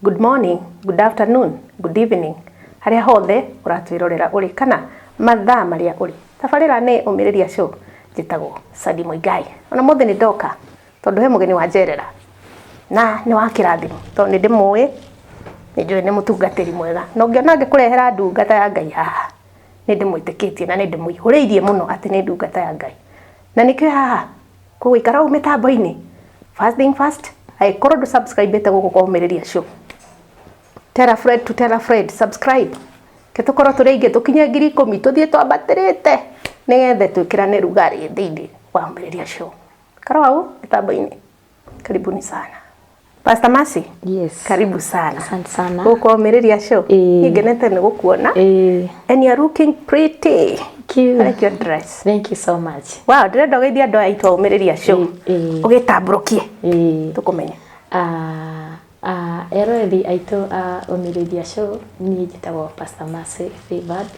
Good morning, good afternoon, good evening, harĩa hothe ũratwĩrorera ũrĩ kana mathaa marĩa ũrĩ. Tabarĩra nĩ Ũmĩrĩria Show, njĩtagwo Sadi Muigai. Ona mũthĩ nĩ ndoka tondũ he mũgeni wa njerera na nĩ wa kĩrathimo tondũ nĩ ndĩmũĩ, nĩ njũĩ nĩ mũtungatĩri mwega, na ũngĩona ngĩkũrehera ndungata ya Ngai haha nĩ ndĩmwĩtĩkĩtie na nĩ ndĩmũihũrĩirie mũno atĩ nĩ ndungata ya Ngai. Na nĩkĩo haha kũgũikara ũũ mĩtambo-inĩ. First thing first, angĩkorwo ndũ subscribe ĩte gũkũ kwa Ũmĩrĩria Show, tell a friend to tell a friend, subscribe. Ke tũkorwo tũrĩ aingĩ tũkinye 10,000, tũthiĩ twambatĩrĩte nĩgetha twĩkĩrane rugarĩ thĩinĩ wa Ũmĩrĩria Show. Karwo hau mĩtambo-inĩ. Karibuni sana. Pastor Mercy. Yes. Karibu sana. Asante sana. Gũkũ Ũmĩrĩria Show. Ĩĩ. Ngenete nĩ gũkuona. And you are looking pretty. Thank you. I like your dress. Thank you so much. Wow, ndĩrenda ũgeithie andũ aya aitũ a Ũmĩrĩria Show. Ĩĩ. Ũgĩtambũrũkie. Tũkũmenye. Eroreri aitũ a Ũmĩrĩria Show, niĩ njĩtagwo Pastor Mercy Favored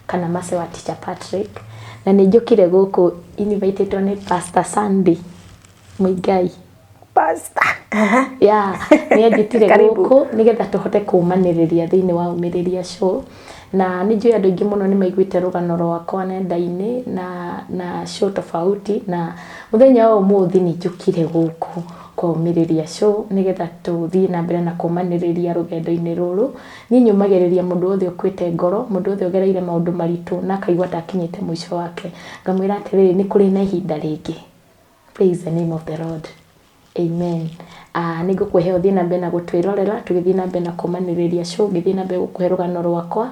kana Mercy wa Teacher Patrick, na nĩ njũkire gũkũ invitĩtwo nĩ Pastor Sandy Muigai. Pastor. Yeah, nĩ anjĩtire Karibu. gũkũ nĩgetha tũhote kũmanĩrĩria thĩinĩ wa Ũmĩrĩria Show. Na nĩ njũĩ andũ aingĩ mũno nĩ maiguĩte rũgano rwakwa nenda-inĩ na show tofauti, na mũthenya wa ũmũthĩ nĩ njũkire gũkũ kwa Ũmĩrĩria Show nĩgetha tũthiĩ na mbere na kũmanĩrĩria rũgendo-inĩ rũrũ. Niĩ nyũmagĩrĩria mũndũ wothe ũkuĩte ngoro, mũndũ wothe ũgereire maũndũ maritũ na akaigua ta akinyĩte mũico wake, ngamwĩra atĩrĩrĩ, nĩ kũrĩ na ihinda rĩngĩ. Praise the name of the Lord. Amen. Nĩ ngũkũhe ũthiĩ na mbere na gũtwĩrorera, tũgĩthiĩ na mbere na kũmanĩrĩria show, ngĩthiĩ na mbere gũkũhe rũgano rwakwa,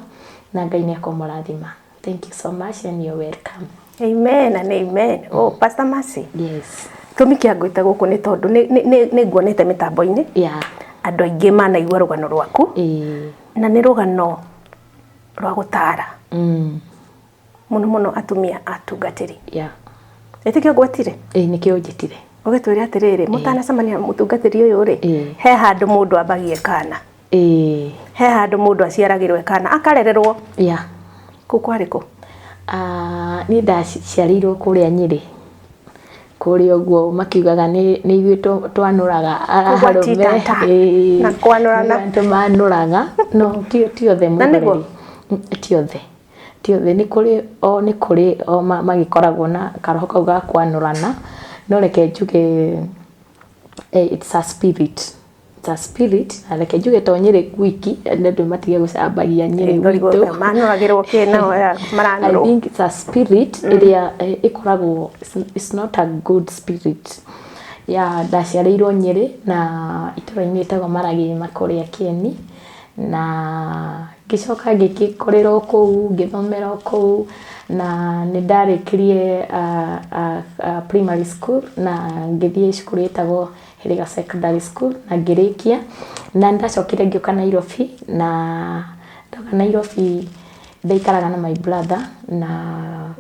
na Ngai nĩ akũmũrathima. Thank you so much and you're welcome. Amen and amen. Oh, Pastor Mercy. Yes. Gĩtũmi kĩa ngwĩta gũkũ nĩ tondũ nĩ nguonete mĩtambo-inĩ. Andũ aingĩ manaigua rũgano rwaku. Na nĩ rũgano rwa gũtara. Mũno mũno atumia atungatĩri. Ĩtĩkĩo ngwetire? Ĩĩ, nĩkĩo njĩtire. Ũgĩtwĩre atĩrĩrĩ, mũtanacemania na mũtungatĩri ũyũ rĩ, he handũ mũndũ ambagie kana. He handũ mũndũ aciaragĩrwo kana akarererwo. Kũu kwarĩ kũ? Niĩ ndaciarĩirwo kũrĩa Nyĩrĩ. Kũrĩa ũguo makiugaga nĩ ithuĩ twanũraga Kũu gwa arũme. titata. Na kwanũrana. Nĩ tũmanũraga. No ti othe Na nĩguo? mwĩroreri. Ti othe. Ti othe, nĩ kũrĩ o nĩ kũrĩ o magĩkoragwo na karoho kau ga kwanũrana, no reke njuge it's a spirit. It's a spirit, na reke njuge to Nyĩrĩ gwiki, andũ matige gũcambagia Nyĩrĩ gwitũ. Manũragĩrwo kĩ nao aya maranũrwo? I think it's a spirit ĩrĩa ĩkoragwo, it's not a good spirit. Yeah, ndaciarĩirwo Nyĩrĩ na itũra-inĩ rĩtagwo Maragĩma kũrĩa Kĩeni, na ngĩcoka ngĩgĩkũrĩra o kũu, ngĩthomera o kũu, na nĩ ndarĩkirie primary school na ngĩthiĩ cukuru ĩtagwo Hĩrĩga Secondary School na ngĩrĩkia, na nĩ ndacokire ngĩũka Nairobi, na ndoka Nairobi ndaikaraga na my brother na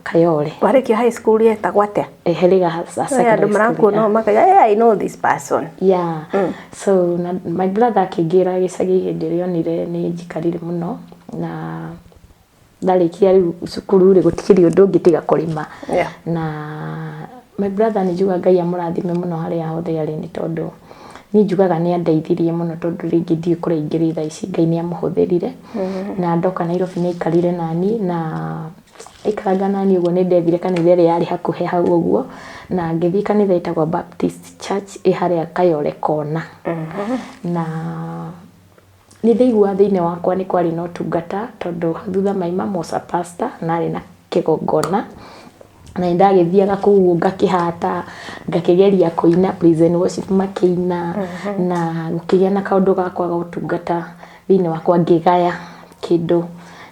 Kayole. Warĩkia high school yetagwo atĩa? Hĩrĩga Secondary Andũ School. Marakuona makauga, "Hey, I know this person." Yeah. So na my brother akĩingĩra gĩcagi hĩndĩ ĩrĩa onire nĩ njikarire mũno, na ndarĩkia rĩu cukuru rĩ, gũtikĩrĩ ũndũ ũngĩ tiga kũrĩma. Na my brother nĩ njugaga Ngai amũrathime mũno harĩa hothe arĩ, nĩ tondũ niĩ njugaga nĩ andeithirie mũno, tondũ rĩngĩ ndiũĩ kũrĩa ingĩrĩ thaa ici, Ngai nĩ amũhũthĩrire. Na ndoka Nairobi nĩ aikarire naniĩ, na aikaranga naniĩ ũguo nĩ ndethire kanitha ĩrĩa yarĩ hakuhĩ hau ũguo, na ngĩthiĩ kanitha ĩtagwo Baptist Church ĩ harĩa Kayole kona. Na nĩ ndaiguaga thĩinĩ wakwa nĩ kwarĩ na ũtungata, tondũ thutha my mum was a pastor na arĩ na kĩgongona, na nĩ ndagĩthiaga kũu ũguo ngakĩhata, ngakĩgeria kũina praise and worship makĩina, na gũkĩgĩa na kaũndũ gakwa ga ũtungata thĩinĩ wakwa, ngĩgaya kĩndũ,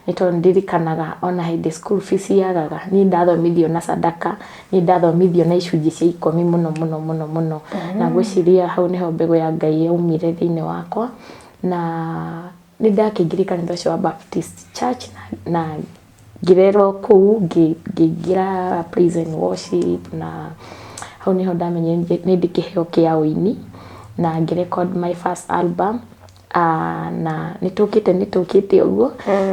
nĩ tondũ ndirikanaga ona hĩndĩ school fees yagaga, niĩ ndathomithio na sadaka, niĩ ndathomithio na icunjĩ cia ikũmi mũno mũno mũno mũno, na ngwĩciria hau nĩho mbegũ ya Ngai yaumire thĩinĩ wakwa, na nĩ ndakĩingĩrire kanitha ũcio wa Baptist Church na ngĩrerwo kũu, ngĩingĩra praise and worship, na hau nĩho ndamenyire nĩ ndĩ kĩheo kĩa ũini, na ngĩ record my first album. Na nĩ tũkĩte ũguo,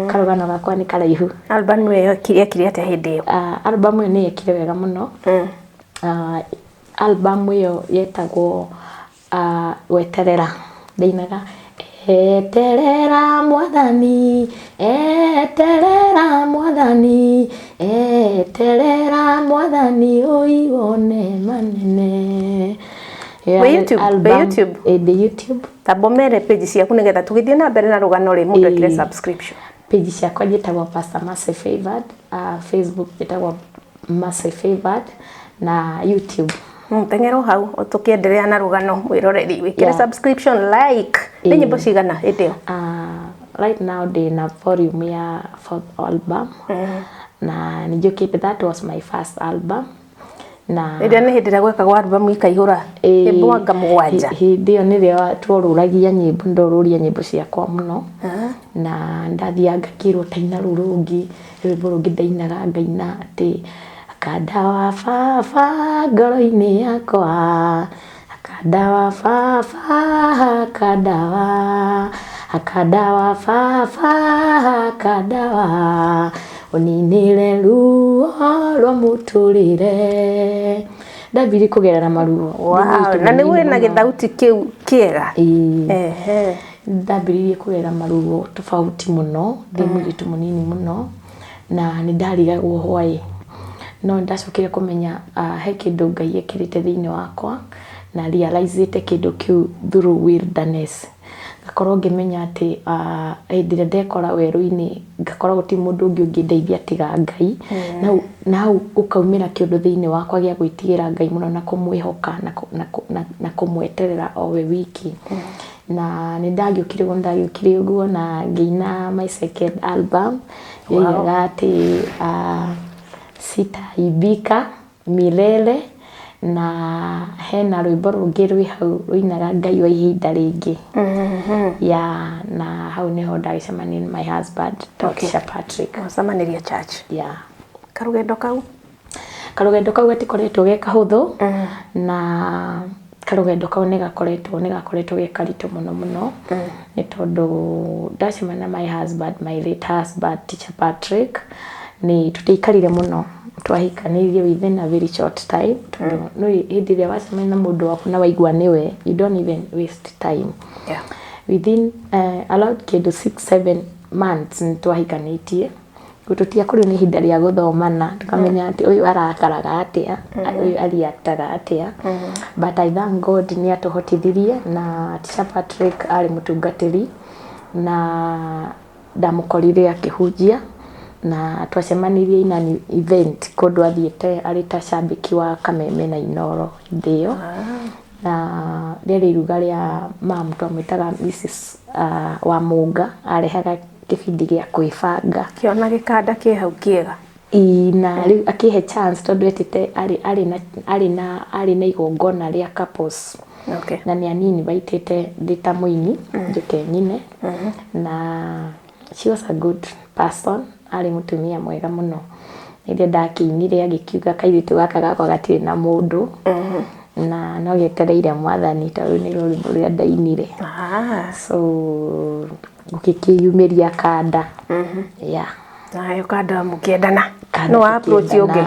karũgano gakwa nĩ karaihu. Album ĩyo yekire atĩa hĩndĩ ĩyo? Album ĩyo nĩ yekire wega mũno. Album ĩyo yetagwo Gweterera ndainaga eterera mwathani, eterera mwathani, eterera mwathani ũiwone manene. Wĩ YouTube? Wĩ YouTube? Ndĩ YouTube. Tamba ũmere page ciaku nĩgetha tũgĩthiĩ na mbere na rũgano rĩ mũndũ ekĩre subscription. Page ciakwa njĩtagwo Pastor Mercy Favored, Facebook njĩtagwo Mercy Favored na YouTube. Teng'era o hau tũkĩenderea na rũgano mwĩroreri wĩkĩre subscription, like. Nĩ nyĩmbo cigana hĩndĩ ĩyo? Right now ndĩ na volume ya fourth album na nĩ njũkĩte, that was my first album na Ĩrĩa nĩ hĩndĩ ĩrĩa gwekagwo album ikaihũra nyĩmbo anga 7. Hĩndĩ ĩyo nĩrĩo tworũragia nyĩmbo, ndorũria nyĩmbo ciakwa mũno na ndathiaga ngakĩrwo taina rũu rũngĩ, rwĩmbo rũngĩ ndainaga ngaina atĩ akanda wa baba ngoro-inĩ yakwa, akanda wa baba, akanda wa, akanda wa baba, akanda wa ũninĩre ruo rwa mũtũrĩre. Ndambirie kũgerera maruo. Wow, na nĩ wĩna gĩthauti kĩu kĩega. Ĩĩ. Ndambĩrĩirie kũgerera maruo tofauti mũno ndĩ mũirĩtu mũnini mũno na nĩ ndarigagwo why, no nĩndacokire kũmenya he kĩndũ Ngai ekĩrĩte thĩinĩ wakwa na realizĩte kĩndũ kĩu through wilderness. Ngakorwo ngĩmenya atĩ hĩndĩ ĩrĩa ndekora werũ-inĩ ngakorwo gũtirĩ mũndũ ũngĩ ũngĩndeithia tiga Ngai. Na hau gũkaumĩra kĩũndũ thĩinĩ wakwa gĩa gwĩtigĩra Ngai mũno na kũmwĩhoka na kũmweterera o we wiki. Na nĩ ndagĩũkire ũguo, nĩndagĩũkire ũguo na ngĩina my second album yoigaga atĩ sitaaibika milele, na hena rwĩmbo rũngĩ rwĩ hau rũinaga Ngai wa ihinda rĩngĩ. Yeah, na hau nĩho ndagĩcemanirie na my husband, Teacher Patrick. Mwacemanirie church? Yeah. Karũgendo kau? Karũgendo kau gatikoretwo ge kahũthũ na karũgendo kau nĩ gakoretwo ge karitũ mũno mũno nĩ tondũ ndacemania na my husband, my late husband, Teacher Patrick, nĩ tũtiaikarire mũno, twahikanirie within a very short time tondũ nĩ hĩndĩ ĩrĩa wacemania na mũndũ waku na waigua nĩwe, you don't even waste time. Within around kĩndũ 6 7 months nĩ twahikanĩtie. Tũtiakorirwo nĩ ihinda rĩa gũthomana tũkamenya atĩ ũyũ arakaraga atĩa, ũyũ areactaga atĩa, but I thank God nĩ atũhotithirie. Na Teacher Patrick arĩ mũtungatĩri na ndamũkorire akĩhunjia na twacemanirie in an event kũndũ athiĩte arĩ ta cambĩki wa Kameme na Inoro hĩndĩ ĩyo, na rĩarĩ iruga rĩa mam twamwĩtaga Mrs wa Mũnga, arehaga kĩbindi gĩa kwĩbanga. Kĩona gĩkanda kĩ hau kĩega. Ĩĩ, na rĩu akĩhe chance tondũ etĩte arĩ na igongona rĩa couples na nĩ ani invitĩte ndĩ ta mũini njũke nyine, na she was a good person, arĩ mũtumia mwega mũno. Rĩrĩa ndakĩinire agĩkiuga kairĩtu gaka gakwa gatirĩ na mũndũ na no getereire mwathani, tondũ nĩ rwĩmbo rũrĩa ndainire. So gũgĩkĩyumĩria kanda, yeah. Nayo kanda mũkĩendana? Kanda. No approach ũngĩ?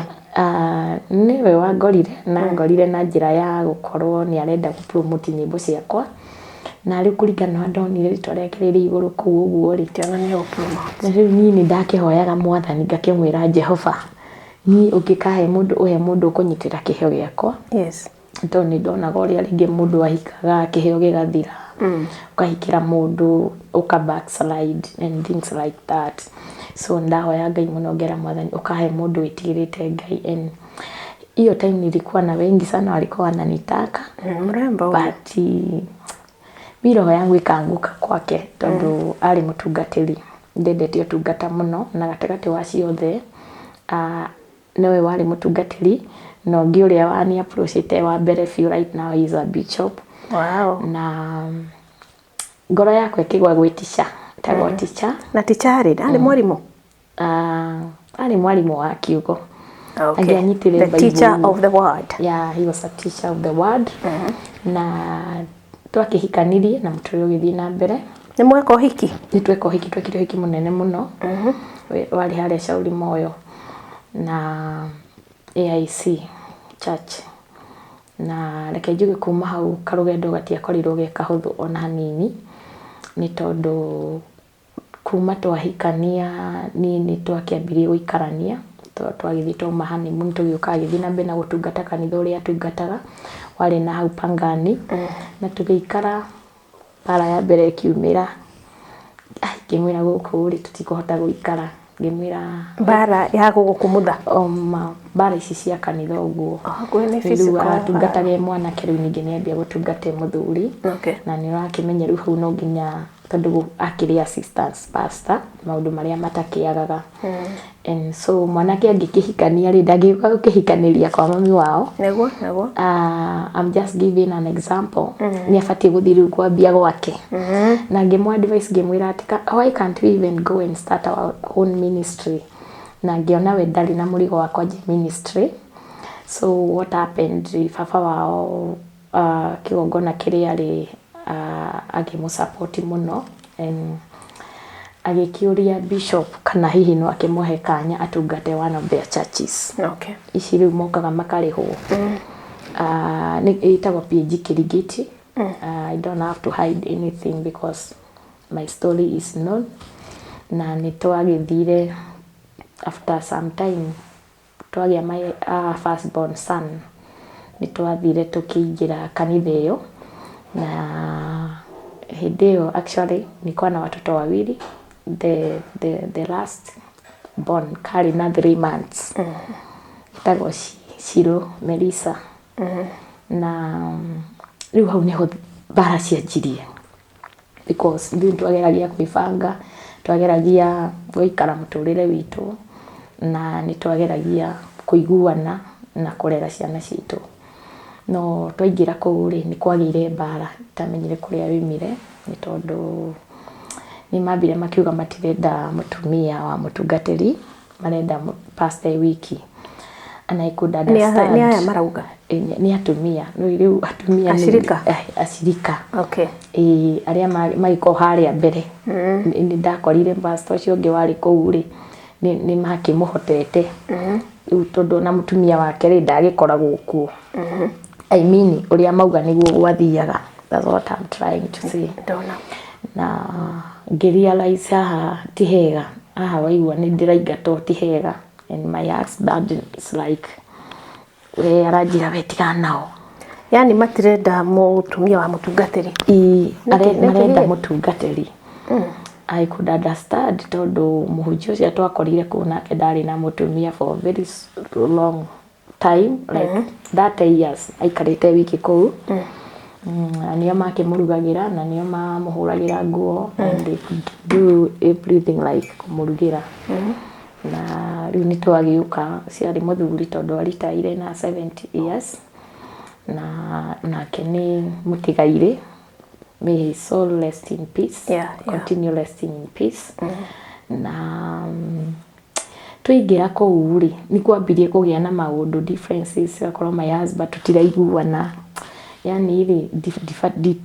Nĩwe wangorire na ngorire na njĩra ya gũkorwo nĩ arenda gũ promote nyĩmbo ciakwa, na rĩu kũringana na ndonire rĩtwa rĩake rĩrĩ igũrũ kũu ũguo rĩ, Kĩona nĩ gũ-promote. Na rĩu niĩ nĩ ndakĩhoyaga mwathani ngakĩmwĩra, "Jehova, niĩ ũngĩkahe mũndũ, ũhe mũndũ ũkũnyitĩra kĩheo gĩakwa," tondũ nĩ ndonaga ũrĩa rĩngĩ mũndũ ahikaga kĩheo gĩgathira, ũkahikĩra mũndũ ũka backslide and things like that. So ndahoya Ngai mũno ngera mwathani ũkahe mũndũ wĩtigĩrĩte Ngai, and hiyo time nilikuwa na wengi sana walikuwa wananitaka. Mrembo huyu. But mi roho yangu ikaanguka kwake tondũ arĩ mũtungatĩri, ndendete ũtungata mũno, na gatagatĩ wa ciothe nĩwe warĩ mũtungatĩri, na ũngĩ ũrĩa wani approachĩte wa mbere biũ, right now he is a bishop. Na ngoro yakwa ĩkĩgwa gwĩ teacher, etagwo teacher. Na teacher arĩ mwarimũ? Arĩ mwarimũ wa kiugo. Angĩanyitire The teacher of the word. Yeah, he was a teacher of the word. Na twakĩhikanirie na mũtũrĩre ũgĩthiĩ na mbere. Nĩ mweka ũhiki? Nĩ tweka ũhiki, twekire ũhiki mũnene mũno warĩ harĩa Shauri Moyo na AIC Church. Na reke njuge kuma hau karũgendo gatiakorirwo ge kahũthũ ona hanini, nĩ tondũ kuma twahikania niĩ nĩ twakĩambirie gũikarania, twagĩthiĩ twauma honeymoon, tũgĩũka agĩthiĩ na mbere na gũtungata kanitha ũrĩa atungataga warĩ na hau Pangani. Na tũgĩikara, mbara ya mbere ĩkiumĩra. Ngĩmwĩra gũkũ rĩ tũtikũhota gũikara, ngĩmwĩra. Mbara ya gũgũkumutha? Oma mbara ici cia kanitha ũguo. Hakuhĩ nĩ Rĩu physical. Aratungataga e mwanake, rĩu ningĩ nĩ ambia gũtungata e mũthuri. Na nĩ ũrakĩmenya rĩu hau no nginya, tondũ akĩrĩ assistant pastor, maũndũ marĩa matakĩagaga. And so mwanake angĩkĩhikania rĩ, ndangĩũka gũkĩhikanĩria kwa mami wao. Nĩguo, nĩguo. I'm just giving an example. Nĩ abatiĩ gũthiĩ rĩu kwambia gwake. Na ngĩmũ advice, ngĩmwĩra atĩ why can't we even go and start our own ministry? Na ngĩona we ndarĩ na mũrigo wa kwanjia ministry. So what happened, baba wao, kĩgongona kĩrĩa rĩ, akĩmũ support mũno and agĩkĩũria bishop kana hihi no akĩmũhe kanya atungate one of their churches. Ici rĩu mokaga makarĩhwo. Nĩ ĩtagwo PAG Kirigiti. I don't have to hide anything because my story is known. Na nĩ twagĩthire, after some time twagĩa my first born son, nĩ twathire tũkĩingĩra kanitha ĩyo. Na hĩndĩ ĩyo actually nilikuwa na watoto wawili, the last born karĩ na 3 months, ĩtagwo Shiro Melissa. Na rĩu hau nĩho mbara cianjirie, because ithuĩ twageragia kwĩbanga, twageragia gũikara mũtũrĩre witũ, na nĩ twageragia kũiguana na kũrera ciana citũ. No twaingĩra kũu rĩ, nĩ kwagĩire mbara itamenyire kũrĩa yoimire, nĩ tondũ nĩ mambire makiuga matirenda mũtumia wa mũtungatĩri, marenda pastor e wiki. And I could understand. Nĩ aya marauga? Nĩ atumia. Rĩu atumia Acirika? Acirika. Ĩĩ, arĩa magĩkorwo harĩa mbere. Nĩ ndakorire pastor ũcio ũngĩ warĩ kũu rĩ, nĩ makĩmũhotete rĩu, tondũ ona mũtumia wake rĩ, ndagĩkoragwo kuo. I mean, ũrĩa mauga nĩguo gwathiaga. That's what I'm trying to say. Ndona. Na ngĩrealize haha ti hega, haha waigua nĩ ndĩraingatwo, ti hega. And my husband is like, we aranjĩra, "We tigana nao." Yani matirenda mũtumia wa mũtungatĩri? Ĩ, Nĩkĩ marenda gĩ? Mũtungatĩri. I could understand, tondũ mũhunjia ũcio twakorire kũu nake ndarĩ na mũtumia for very long time, like 30 years aikarĩte wiki kũu. Na nĩo makĩmũrugagĩra, na nĩo mamũhũragĩra nguo, and they could do everything like kũmũrugĩra. Na rĩu nĩ twagĩũka ciarĩ mũthuri, tondũ aritaire na 70 years, na nake nĩ mũtigairĩ. May his soul rest in peace. Continue resting in peace. Na twaingĩra kũu rĩ, nĩ kwambirie kũgĩa na maũndũ, differences, gakorwo my husband tũtiraiguana. Yani rĩ,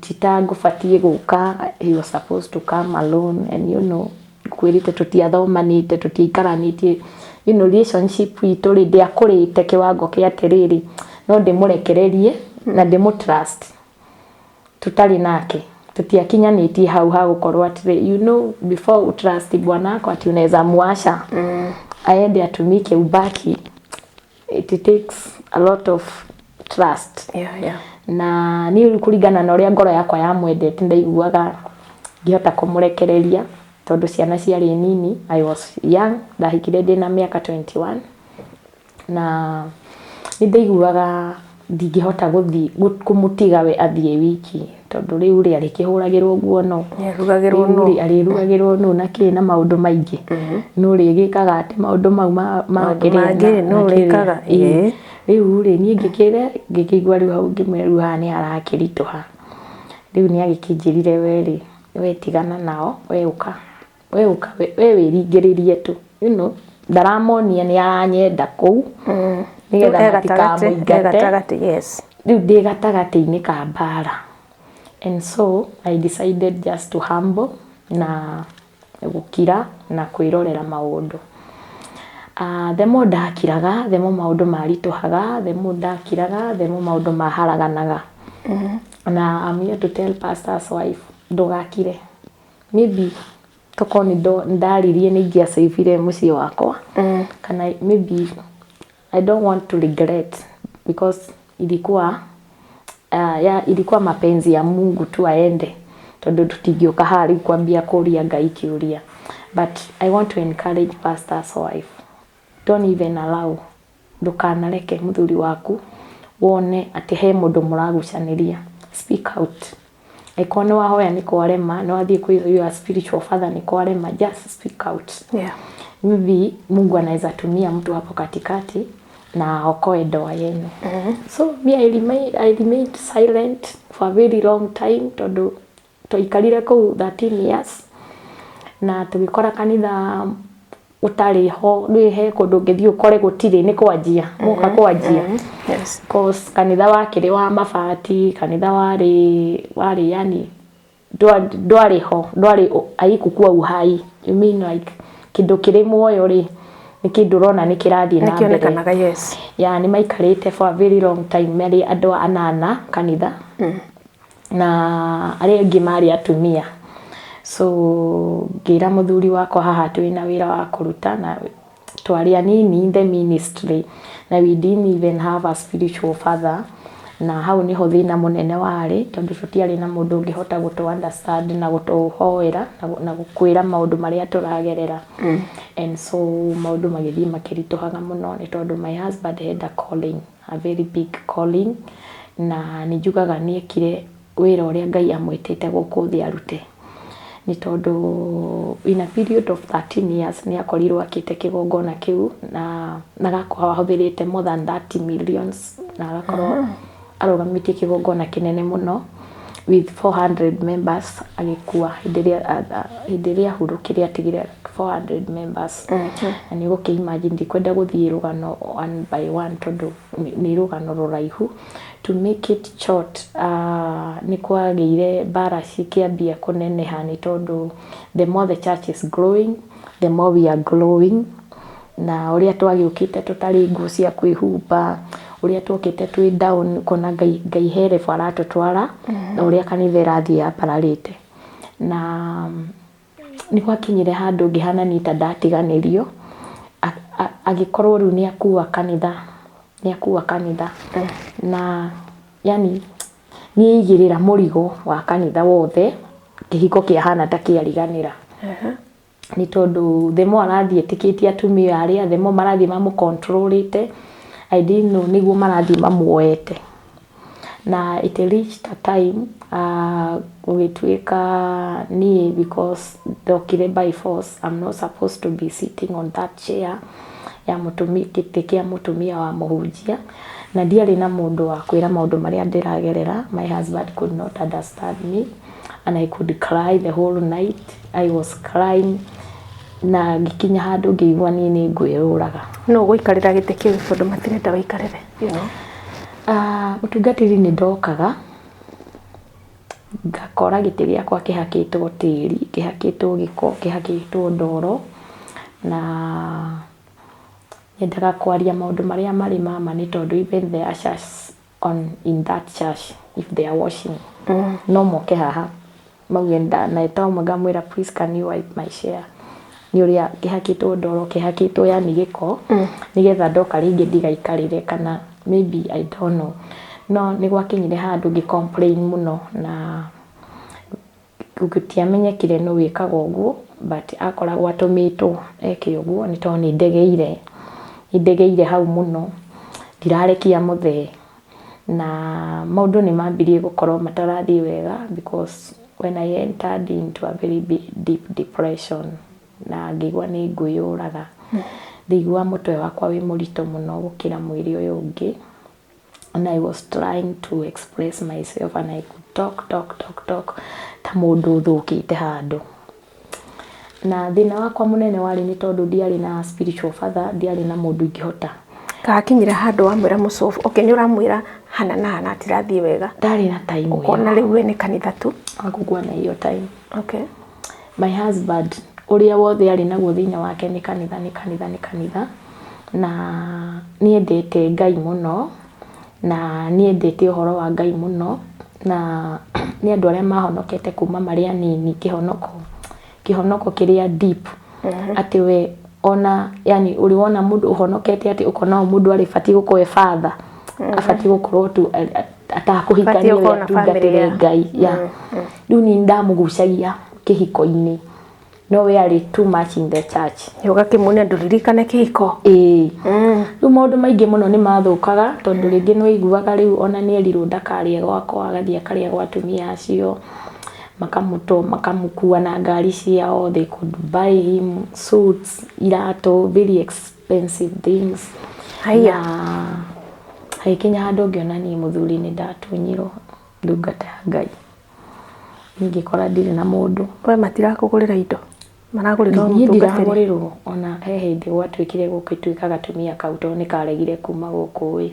titangũbatiĩ gũka, he was supposed to come alone. And you know, kwĩrĩte tũtiathomanĩte, tũtiaikaranĩtie, relationship itũ rĩ, ndĩakũrĩte kĩwango kĩa atĩrĩrĩ, no ndĩmũrekererie na ndĩmũ trust tutarĩ nake. Tutiakinyanĩtie hau ha gũkorwo atĩrĩ, before utrust bwanako ati unaweza muacha aende atumike ubaki, it takes a lot of trust. Na niĩ rĩu, kũringana na ũrĩa ngoro yakwa yamwendete, ndaiguaga ngĩhota kũmũrekereria, tondũ ciana ciarĩ nini. I was young, ndahikire ndĩna mĩaka 21, na nĩ ndaiguaga ndingĩhota gũthiĩ kũmũtiga we athiĩ wiki, tondũ rĩu rĩ, arĩkĩhũragĩrwo nguo no Nĩarugagĩrwo Rĩu nũ? rĩ, arĩrugagĩrwo nũ na kĩ na maũndũ maingĩ, no rĩgĩkaga atĩ maũndũ mau ma Maũndũ kĩrĩa mangĩ na nũ kĩrĩa. ũrĩkaga? Ĩĩ. Ĩĩ. Rĩu rĩ, niĩ ngĩkĩre ngĩkĩigua rĩu hau ngĩmwĩra rĩu haha nĩ harakĩritũha. Rĩu nĩ agĩkĩnjĩrire, "We rĩ, we tigana nao, we ũka, we ũka, we wĩringĩrĩrie tu." Ndaramonia nĩ aranyenda kũu nĩgetha E gatagatĩ, e matikamũingate. Gatagatĩ, yes. Rĩu ndĩ gatagatĩ-inĩ ka mbara, and so I decided just to humble na gũkira na kwĩrorera maũndũ. The more ndakiraga, the more maũndũ maritũhaga, the more ndakiraga, the more maũndũ maharaganaga. Na I'm here to tell pastor's wife, ndũgakire. Maybe tokorwo nĩ ndaririe nĩ ingĩacĩbire mũciĩ wakwa, kana maybe I don't want to regret because ilikuwa ya ilikuwa mapenzi ya Mungu tu aende, tondũ tũtingĩũka haha rĩu kwambia kũria Ngai kĩũria. But I want to encourage pastor's wife, don't even allow, ndũkanareke mũthuri waku wone atĩ he mũndũ mũragucanĩria. Speak out. Angĩkorwo nĩ wahoya nĩ kwarema, nĩ wathiĩ kwĩ your spiritual father nĩ kwarema, just speak out. Maybe Mungu anaweza tumia mtu hapo katikati na aokoe ndoa yenu. So me, I remained silent for a very long time, tondũ twaikarire kũu 13 years na tũgĩkora kanitha ũtarĩ ho. Rĩu he kũndũ ũngĩthiĩ ũkore gũtirĩ, nĩ kwanjia moka kwanjia. Cause kanitha wakĩrĩ wa mabati, kanitha warĩ yani ndwarĩ ho, ndwarĩ, haikukuwa uhai. You mean like kĩndũ kĩrĩ muoyo rĩ, nĩ kĩndũ ũrona nĩ kĩrathiĩ na mbere. Nĩkĩonekanaga, yes. Ya nĩ maikarĩte for a very long time marĩ andũ anana kanitha, na arĩa angĩ marĩ atumia. So ngĩra mũthuri wakwa, haha twĩna wĩra wa kũruta, na twarĩ anini in the ministry, na we didn't even have a spiritual father. Na hau niho thĩna mũnene warĩ, tondũ tũtiarĩ na mũndũ ũngĩhota gũtũ understand na gũtũhoera na gũkwĩra maũndũ marĩa tũragerera. And so maũndũ magĩthiĩ makĩritũhaga mũno, nĩ tondũ my husband had a calling, a very big calling, na nĩ njugaga nĩ ekire wĩra ũrĩa Ngai amwĩtĩte gũkũ thĩ arute, nĩ tondũ in a period of 13 years nĩ akorirwo akĩte kĩgongona kĩu na agakorwo ahũthĩrĩte more than 30 millions, na agakorwo arũgamĩtie kĩgongona kĩnene mũno with 400 members. Agĩkua hĩndĩ ĩrĩa ahurũkire atigire 400 members, na nĩ ũgũkĩ imagine. Ndikwenda gũthiĩ rũgano one by one tondũ nĩ rũgano rũraihu. To make it short, nĩ kwagĩire mbara cikĩambia kũneneha, nĩ tondũ the more the church is growing, the more we are growing. Na ũrĩa twagĩũkĩte tũtarĩ nguo cia kwĩhumba, ũrĩa twokĩte twĩ down, ũkona Ngai he level aratũtwara, na ũrĩa kanitha ĩrathiĩ yambararĩte. Na nĩ gwakinyire handũ ngĩhana niĩ ta ndatiganĩrio. Agĩkorwo rĩu nĩ akua kanitha, nĩ akua kanitha, na yani nĩ aigĩrĩra mũrigo wa kanitha wothe. Kĩhiko kĩahana ta kĩariganĩra, nĩ tondũ the more arathiĩ ĩtĩkĩtie atumia arĩa, the more marathiĩ mamũcontrolĩte. I didn't know nĩguo marathiĩ mamuoete. Na it reached a time gũgĩtuĩka niĩ, because ndokire by force, I'm not supposed to be sitting on that chair ya mũtumia, gĩtĩ kĩa mũtumia wa mũhunjia, na ndiarĩ na mũndũ wa kwĩra maũndũ marĩa ndĩragerera. My husband could not understand me, and I could cry the whole night. I was crying na ngĩkinya handũ ngĩigua niĩ nĩ ngwĩyũraga. No gũikarĩra gĩtĩ kĩu tondũ matirenda wĩikarĩre. Mũtungatĩri, nĩ ndokaga ngakora gĩtĩ gĩakwa kĩhakĩtwo tĩri, kĩhakĩtwo gĩko, kĩhakĩtwo ndoro, na nyendaga kwaria maũndũ marĩa marĩ mama, nĩ tondũ even the ushers on in that church, if they are washing, no moke haha mauge na eta ũmwe ngamwĩra, "Please, can you wipe my chair?" Nĩ ũrĩa kĩhakĩtwo ndoro, kĩhakĩtwo yani gĩko, nĩgetha ndoka rĩngĩ ndigaikarĩre, kana maybe, I don't know. No nĩ gwakinyire handũ ngĩ complain mũno, na gũtiamenyekire nũ wĩkaga ũguo, but akoragwo atũmĩtwo eke ũguo, nĩ tondũ nĩ ndegeire hau mũno, ndirarekia mũthee, na maũndũ nĩ mambirie gũkorwo matarathiĩ wega, because when I entered into a very big, deep depression, na ngĩigua nĩ ngwĩyũraga. Ndaigua mũtwe wakwa wĩ mũritũ mũno gũkĩra mwĩrĩ ũyũ ũngĩ, and I was trying to express myself and I could talk, talk, talk, talk ta mũndũ ũthũkĩte handũ. Na thĩna wakwa mũnene warĩ nĩ tondũ ndiarĩ na spiritual father, ndiarĩ na mũndũ ingĩhota. Kakinyire handũ wamwĩra mũcobu, okay, nĩ ũramwĩra hana na hana atirathiĩ wega? Ndarĩ na time ĩyo. Ũkona rĩu we nĩ kanitha tu. Hakukuwa na hiyo time. My husband, ũrĩa wothe arĩ naguo thĩinĩ wake nĩ kanitha, nĩ kanitha, nĩ kanitha. Na nĩendete Ngai mũno, na nĩendete ũhoro wa Ngai mũno, na nĩ andũ arĩa mahonokete kuma marĩ anini kĩhonoko, kĩhonoko kĩrĩa deep, atĩ we ona yani ũrĩ wona mũndũ ũhonokete atĩ ũkona o mũndũ arĩ batiĩ gũkorwo e father, abatiĩ gũkorwo tu atakũhikania we atungatĩre Ngai. Yeah. Rĩu niĩ ndamũgucagia kĩhiko-inĩ, no we arĩ too much in the church. Ũgakĩmuonia ndũririkane kĩhiko. Ĩĩ. Rĩu maũndũ maingĩ mũno nĩ mathũkaga tondũ rĩngĩ nĩ waiguaga rĩu ona nĩ erirwo ndakarĩe gwakwa, agathiĩ akarĩa gwa atumia acio, makamũtũ makamũkua na ngari ciao, they could buy him suits, iratũ, very expensive things. Haiya. Na hagĩkinya handũ ngĩona niĩ mũthuri nĩ ndatunyirwo ndungata ya Ngai. Niĩ ngĩkora ndirĩ na mũndũ. We matirakũgũrĩra indo, maragũrĩra o Niĩ mũtungatĩri. ndiragũrĩrwo ona he hĩndĩ gwatuĩkire gũgĩtuĩka gatumia kau tondũ nĩ karegire kuma gũkũ ĩ,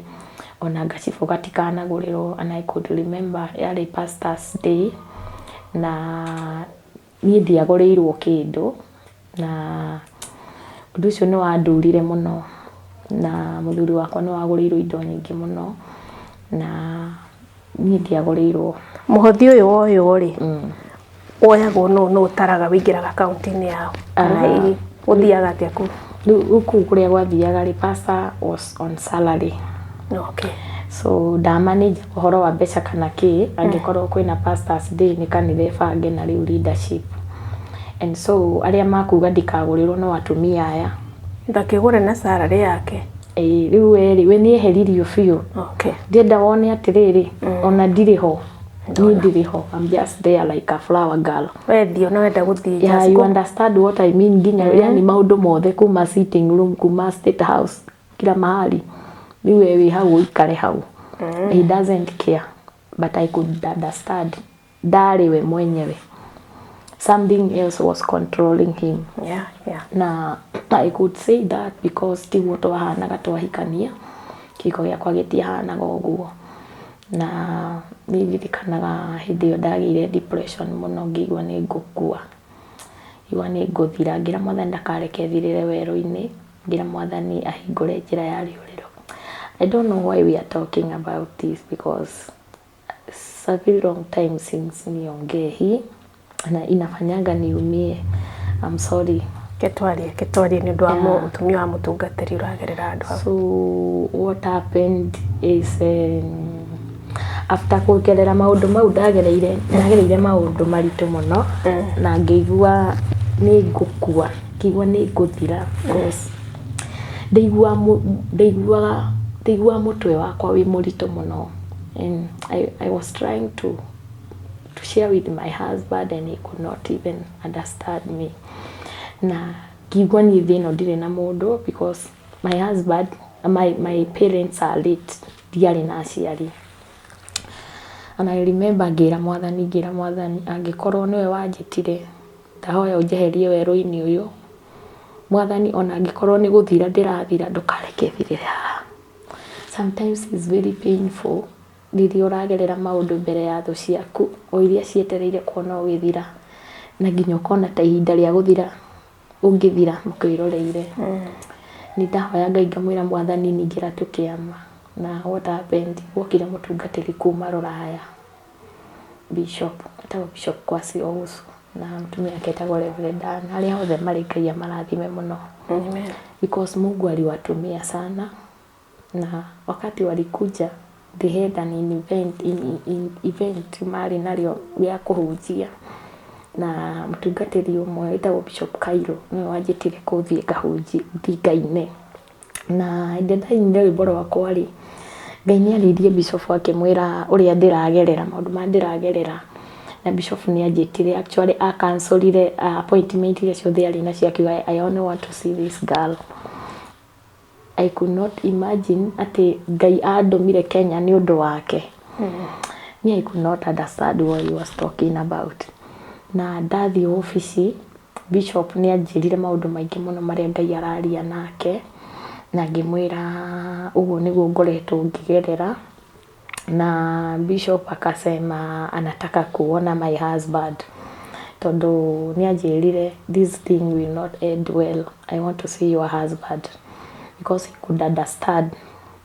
ona gacibũ gatikanagũrĩrwo, and I could remember yarĩ pastors day na niĩ ndiagũrĩirwo kĩndũ, na ũndũ ũcio nĩ wandurire mũno, na mũthuri wakwa nĩ wagũrĩirwo indo nyingĩ mũno, na niĩ ndiagũrĩirwo. Mũhothi ũyũ woywo rĩ, woyagwo nũ nũ ũtaraga wĩingĩraga akaunti-inĩ yao, kana hihi gũthiaga atĩa kũu? Rĩu kũu kũrĩa gwathiaga rĩ, pastor was on salary. Okay. So ndamanage ũhoro wa mbeca kana kĩ, angĩkorwo kwĩna pastors day nĩ kanitha ĩbange na rĩu leadership. And so arĩa makuga ndikagũrĩrwo no atumia aya. Ndakĩgũre na salary yake. Ĩĩ rĩu we rĩ, we nĩ eheririo biũ. Okay. Ndĩrenda wone atĩrĩrĩ, ona ndirĩ ho. Niĩ ndirĩ ho. I'm just there like a flower girl. Wendio na wenda gũthiĩ. Yeah, just you go. Understand what I mean, nginya yani maũndũ mothe kuma sitting room, kuma state house, kila mahali. Rĩu we wĩ hau ũikare hau. He doesn't care, but I could understand ndarĩ we mwenyewe, something else was controlling him. Na I could say that because tiguo twahanaga twahikania, kĩhiko gĩakwa gĩtiahanaga ũguo. Na niĩ ndirikanaga hĩndĩ ĩyo ndagĩire depression mũno, ngĩigua nĩ ngũkua, ngĩigua nĩ ngũthira, ngĩra Mwathani ndakareke thirĩre werũ-inĩ, ngĩra Mwathani ahingũre njĩra ya rĩũrĩro. I don't know why we are talking about this, because it's a very long time since niongee hii na inafanyanga niumie. I'm sorry. Ketwarie, ketwarie nĩ ũndũ wa mũtumia wa mũtungatĩri ũragerera andũ hau. So what happened is, after kũgerera maũndũ mau ndagereire, ndagereire maũndũ maritũ mũno na ngĩigua nĩ ngũkua, ngĩigua nĩ ngũthira, because ndaiguaga mũtwe wakwa wĩ mũritũ mũno, and I was trying to share with my husband and he could not even understand me. Na ngĩigua niĩ thĩ ĩno ndirĩ na mũndũ, because my husband, my parents are late, ndiarĩ na aciari. And I remember ngĩra Mwathani, ngĩra Mwathani, angĩkorwo nĩwe wanjĩtire, ndahoya ũnjeherie werũ-inĩ ũyũ. Mwathani, ona angĩkorwo nĩ gũthira ndĩrathira, ndũkareke thirĩre haha. Sometimes it's very painful rĩrĩa ũragerera maũndũ mbere ya thũ ciaku o iria cietereire kuona ũgĩthira, na nginya ũkona ta ihinda rĩa gũthira ũngĩthira mũkwĩroreire. Nĩ ndahoya Ngai ngamwĩra, Mwathani, ningĩra tu kĩama. Na what happened, gwokire mũtungatĩri kuma Rũraya, bishop etagwo Bishop Kwasi Owusu, na mũtumia wake etagwo Reverend Ann. Arĩa othe marĩ, Ngai amarathime mũno. Amen. Because Mungu aliwatumia sana, na wakati walikuja they had an event, event marĩ narĩo rĩa kũhunjia, na mũtungatĩri ũmwe wĩtagwo Bishop Kairo nĩwe wanjĩtire kũthiĩ ngahunjie, thiĩ ngaine. Na hĩndĩ ĩrĩa ndainire rwĩmbo rwakwa rĩ, Ngai nĩ arĩirie bishop akĩmwĩra ũrĩa ndĩragerera, maũndũ marĩa ndĩragerera, na bishop nĩ anjĩtire. Actually, acancelire appointment iria ciothe arĩ nacio, akiuga, "I only want to see this girl." I could not imagine atĩ Ngai andũmire Kenya nĩ ũndũ wake. Me, I could not understand what he was talking about. Na ndathiĩ obici, bishop nĩ anjĩrire maũndũ maingĩ mũno marĩa Ngai araria nake, na ngĩmwĩra ũguo nĩguo ngoretwo ngĩgerera, na bishop akasema anataka kuona my husband, tondũ nĩ anjĩrire, "This thing will not end well, I want to see your husband." Because he could understand,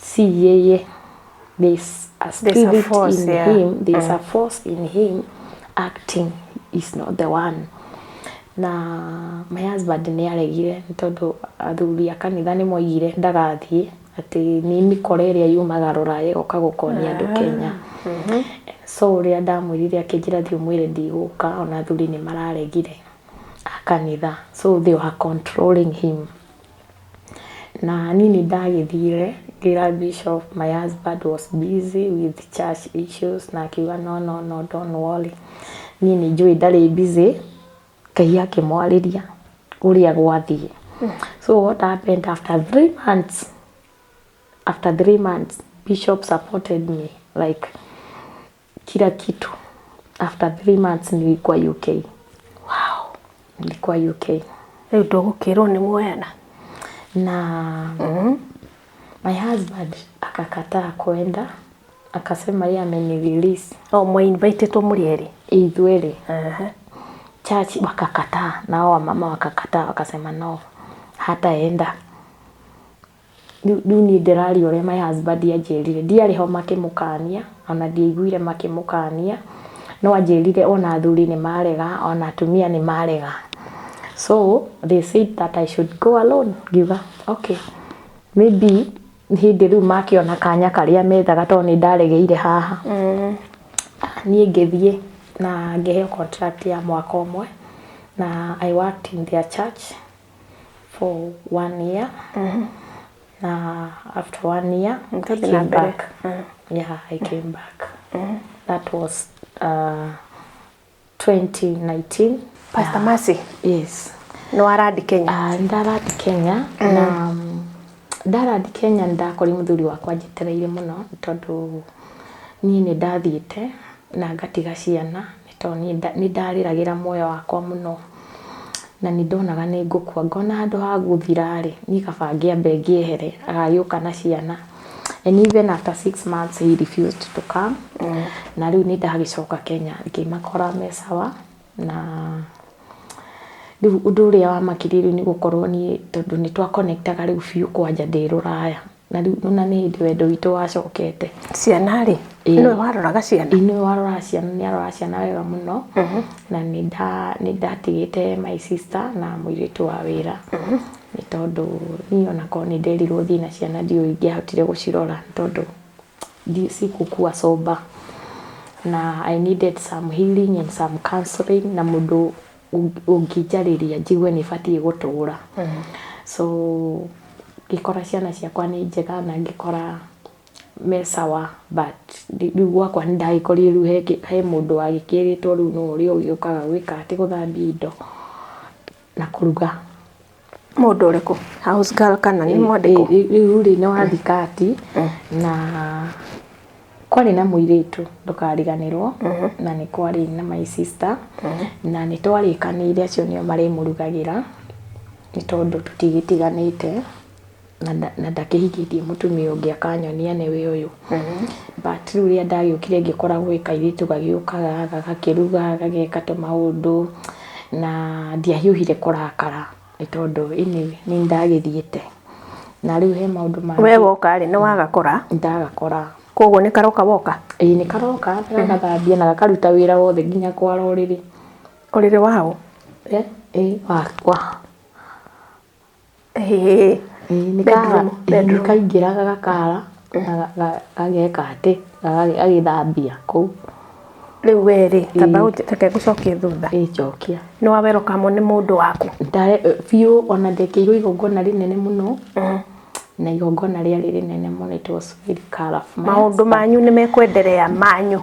si yeye, there's a There's a spirit force, in him, there's a force in him acting, is not the one. Na my husband nĩ aregire, nĩ tondũ athuri a kanitha nĩ moigire ndagathiĩ, atĩ nĩ mĩkora ĩrĩa yumaga rũraya ĩgoka gũkonia andũ Kenya. So ũrĩa ndamwĩrire, akĩnjĩra, "Thiĩ ũmwĩre ndigũka, ona athuri nĩ mararegire a kanitha." So they were controlling him. Na niĩ nĩ ndagĩthire ngĩra bishop my husband was busy with church issues, na akiuga, "No, no, no, don't worry, niĩ nĩ njũĩ ndarĩ busy." Ngai akĩmwarĩria ũrĩa gwathiĩ. So what happened after 3 months, after 3 months, bishop supported me like kila kitu. After 3 months nilikuwa UK. Nilikuwa UK. Rĩu ndũgũkĩrwo nĩ muoyana. Na my husband akakataa kwenda, akasema yeye amenirelease. O mwainvitĩtwo mũrĩ erĩ? Ithuerĩ. Church wakakataa, nao wamama wakakataa, wakasema no, hataenda. Rĩu niĩ ndĩraria ũrĩa my husband anjĩrire. Ndiarĩ ho makĩmũkania, ona ndiaiguire makĩmũkania, no anjĩrire ona athuri nĩ marega, ona atumia nĩ marega. So they said that I should go alone. Ngiuga okay, maybe hĩndĩ rĩu makĩona kanya karĩa methaga, tondũ nĩ ndaregeire haha. Niĩ ngĩthiĩ na ngĩheo contract ya mwaka ũmwe, na I worked in their church for one year, na after one year I Tũthiĩ na came mbere. back. Yeah, I came back. That was 2019. Pastor Mercy? Yes. Nĩ warandi Kenya? Ndarandi Kenya, na ndarandi Kenya nĩ mũthuri wakwa njetereire mũno, tondũ niĩ nĩ ndathiĩte na ngatiga ciana, nĩ tondũ niĩ nĩ ndarĩragĩra muoyo wakwa mũno, na nĩ ndonaga nĩ ngũkua, ngona handũ ha gũthira rĩ, niĩ kaba ngĩambe ngĩehere, agagĩũka na ciana. And even after 6 months he refused to come. Na rĩu nĩ ndagĩcoka Kenya, ngĩmakora me sawa. Na rĩu ũndũ ũrĩa wamakirie rĩu nĩ gũkorwo niĩ, tondũ nĩ twaconnectaga rĩu biũ kwanja ndĩ rũraya, na rĩu nona nĩ hĩndĩ wendo witũ wacokete. Ciana rĩ, nĩwe waroraga ciana? Ĩĩ, nĩwe waroraga ciana, nĩ aroraga ciana wega mũno. Na nĩ ndatigĩte my sister na mũirĩtu wa wĩra, nĩ tondũ niĩ onakorwo nĩ nderirwo thiĩ na ciana, ndiũĩ ingĩahotire gũcirora, nĩ tondũ sikukua sober, na I needed some healing and some counseling, na mũndũ ũngĩnjarĩria njigue nĩ batiĩ gũtũra. So ngĩkora ciana ciakwa nĩ njega, na ngĩkora me sawa, but rĩu gwakwa nĩ ndagĩkorire rĩu he mũndũ wagĩkĩrĩtwo rĩu no ũrĩa ũgĩũkaga gwĩka atĩ gũthambia indo na kũruga. Mũndũ ũrĩkũ, house girl kana nĩ mwandĩkwo? Rĩu rĩ, nĩ wathikati, na kwarĩ na mũirĩtu, ndũkariganĩrwo, na nĩ kwarĩ na my sister, na nĩ twarĩkanĩire acio nĩo marĩmũrugagĩra, nĩ tondũ tũtigĩtiganĩte, na ndakĩhikĩtie mũtumia ũngĩ akanyonia nĩwe ũyũ. But rĩu rĩrĩa ndagĩũkire, ngĩkora gwĩ kairĩtu gagĩũkaga gagakĩruga, gageka tũmaũndũ, na ndiahiũhire kũrakara, nĩ tondũ anyway nĩ ndagĩthiĩte, na rĩu he maũndũ mangĩ. We woka rĩ, nĩ wagakora? Ndagakora. Koguo nĩ karoka woka? Ĩĩ, nĩ karoka gagathambia na gakaruta wĩra wothe, nginya kwara ũrĩrĩ. Ũrĩrĩ wao? Ĩ, wakwa. Ĩĩ. Ĩĩ, nĩ Bedroom, bedroom. Nĩ kaingĩraga gakara na gageka atĩ gagĩthambia kũu. Rĩu we rĩ, tamba reke ngũcokie thutha. Ĩ, njokia. Nĩ wawerokamwo nĩ mũndũ waku? Biũ, ona ndekĩirwo igongona rĩnene mũno, na igongona rĩarĩ rĩnene mũno. It was very colorful. My Maũndũ manyu nĩ mekwenderea manyu?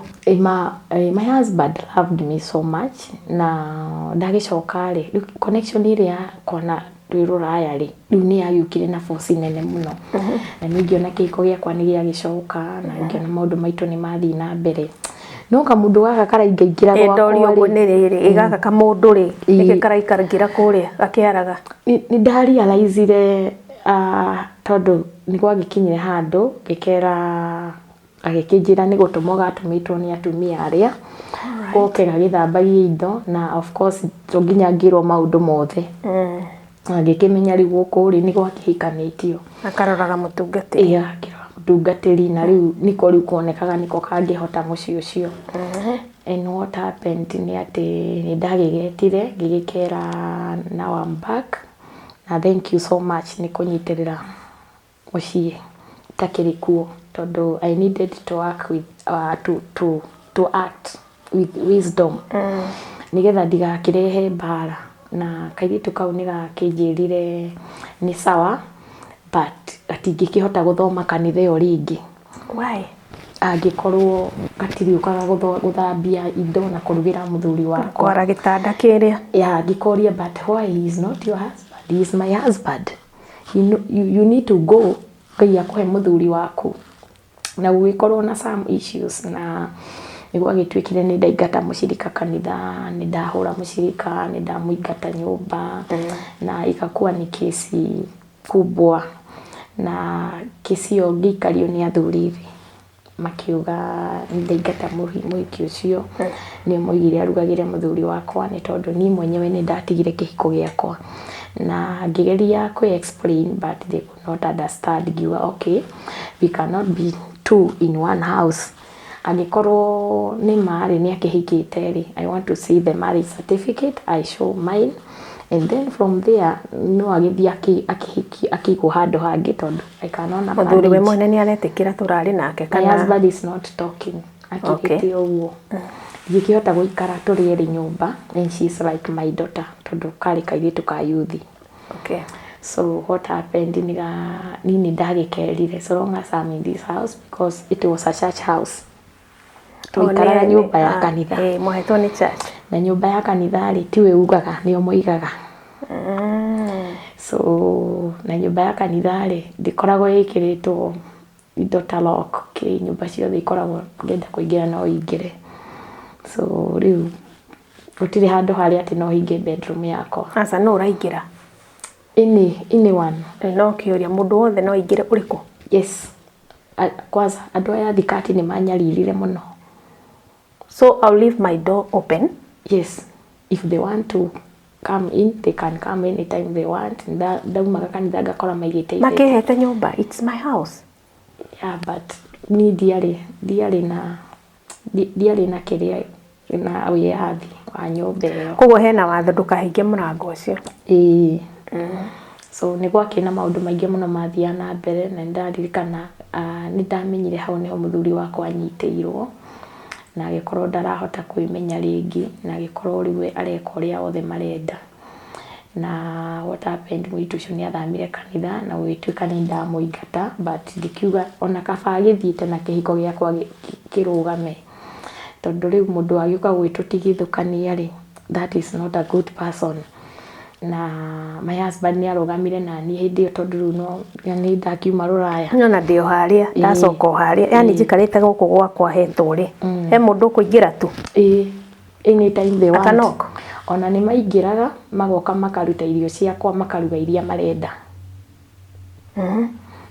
My husband loved me so much. Na ndagĩcoka rĩ, rĩu connection ĩrĩa yakwa na twĩ rũraya rĩ, rĩu nĩ yagĩũkire na force nene mũno, na niĩ ngĩona kĩhiko gĩakwa nĩ gĩagĩcoka, na ngĩona maũndũ maitũ nĩ mathiĩ na mbere, no kamũndũ gaka karaingaingĩra Ĩ, ndorio gwakwa ũguo rĩ, nĩ rĩrĩ, ĩ gaka kamũndũ rĩ, nĩkĩ karaikaraingĩra kũrĩa gakĩaraga? Nĩ ndarealizire, tondũ nĩ gwagĩkinyire handũ ngĩkera, agĩkĩnjĩra nĩ gũtũmwo gatũmĩtwo nĩ atumia arĩa goke gagĩthambagie indo, na of course to nginya ngĩrwo maũndũ mothe. Ngĩkĩmenya rĩu gũkũ rĩ nĩ gwakĩhikanĩtio. Akaroraga mũtungatĩri. Ĩĩ, akĩrora mũtungatĩri, na rĩu nĩko rĩu kuonekaga nĩko kangĩhota mũciĩ ũcio. And what happened nĩ atĩ nĩ ndagĩgetire, ngĩgĩkera, "Now I'm back, na thank you so much nĩ kũnyitĩrĩra mũciĩ itakĩrĩ kuo," tondũ I needed to work with to act with wisdom nĩgetha ndigakĩrehe mbara. Na kairĩtu kau nĩ gakĩnjĩrire nĩ sawa, but gatingĩkĩhota gũthoma kanitha ĩyo rĩngĩ. Why? Angĩkorwo gatiriũkaga gũthambia indo na kũrugĩra mũthuri wakwa. Kwara gĩtanda kĩrĩa. Yeah, ngĩkoria, "But why? He is not your husband." "He is my husband. You know, you need to go. Ngai akũhe mũthuri waku." Na gũgĩkorwo na some issues, na nĩguo agĩtuĩkire nĩ ndaingata mũcirika kanitha, nĩ ndahũra mũcirika, nĩ ndamũingata nyũmba, na ikakuwa ni kesi kubwa. Na kesi ĩyo ngĩikario nĩ athuri thĩ, makiuga ndaingata mũhiki ũcio, nĩ moigire arugagĩre mũthuri wakwa, nĩ tondũ niĩ mwenyewe nĩ ndatigire kĩhiko gĩakwa. Na ngĩgeria kwĩ explain, but they could not understand. Ngiuga, "Okay, we cannot be two in one house. Angĩkorwo nĩ marĩ nĩ akĩhikĩte rĩ, I want to see the marriage certificate, I show mine, and then from there no agĩthiĩ akĩhiki akĩigwo handũ hangĩ, tondũ I cannot Mũthuri we mwene nĩ aretĩkĩra tũrarĩ nake? My Kana husband is not talking, akirĩte ũguo. Ngĩkĩhota gũikara tũrĩ erĩ nyũmba, and she is like my daughter, tondũ karĩ kairĩtu ka yuthi. So what happened, niga nini ndagĩkerire, so long as I'm in this house, because it was a church house, twaikaraga nyũmba ya kanitha. Ĩĩ, mwahetwo nĩ church. Na nyũmba ya kanitha rĩ, tiwe ugaga, nĩo moigaga. So na nyũmba ya kanitha rĩ, ndĩkoragwo ĩkĩrĩtwo indo ta lock kĩ, nyũmba ciothe ikoragwo ngĩenda kũingĩra no ingĩre. So rĩu gũtirĩ handũ harĩa atĩ no hinge bedroom yakwa. Aca, no ũraingĩra? Anyone. No kĩũria, mũndũ wothe no aingĩre ũrĩkũ? Yes. Kwanza andũ aya thikati nĩ manyaririre mũno. So I'll leave my door open? Yes, if they want to come in, they can come anytime they want. Ndaumaga kanitha ngakora maigĩte ibeti. Makĩhete nyũmba, it's my house. Yeah, but niĩ ndiarĩ na kĩrĩa na wĩyathi wa nyũmba ĩyo. Koguo hena watho ndũkahinge mũrango ũcio. Ĩĩ. So nĩ gwakĩrĩ na maũndũ maingĩ mũno mathiaga na mbere, na nĩndaririkana nĩ ndamenyire hau nĩho mũthuri wakwa anyitĩirwo, na agĩkorwo ndarahota kwĩmenya rĩngĩ, na agĩkorwo rĩu we areka ũrĩa othe marenda. Na what happened, mũirĩtu ũcio nĩ athamire kanitha, na gũgĩtuĩka nĩ ndamũingata, but ngĩkiuga ona kaba agĩthiĩte na kĩhiko gĩakwa kĩrũgame, tondũ rĩu mũndũ agĩũka gwĩtũtigithũkania rĩ, that is not a good person. Na my husband nĩ arũgamire na niĩ hĩndĩ ĩyo, tondũ rĩu no nĩ ndakiuma rũraya. Nona ndĩ o harĩa, ndacoka o harĩa, yani njikarĩte gũkũ gwakwa hetwo rĩ, he mũndũ ũkũingĩra tu? Ĩĩ, anytime they want. Atanok? Ona nĩ maingĩraga, magoka makaruta irio ciakwa, makaruga iria marenda.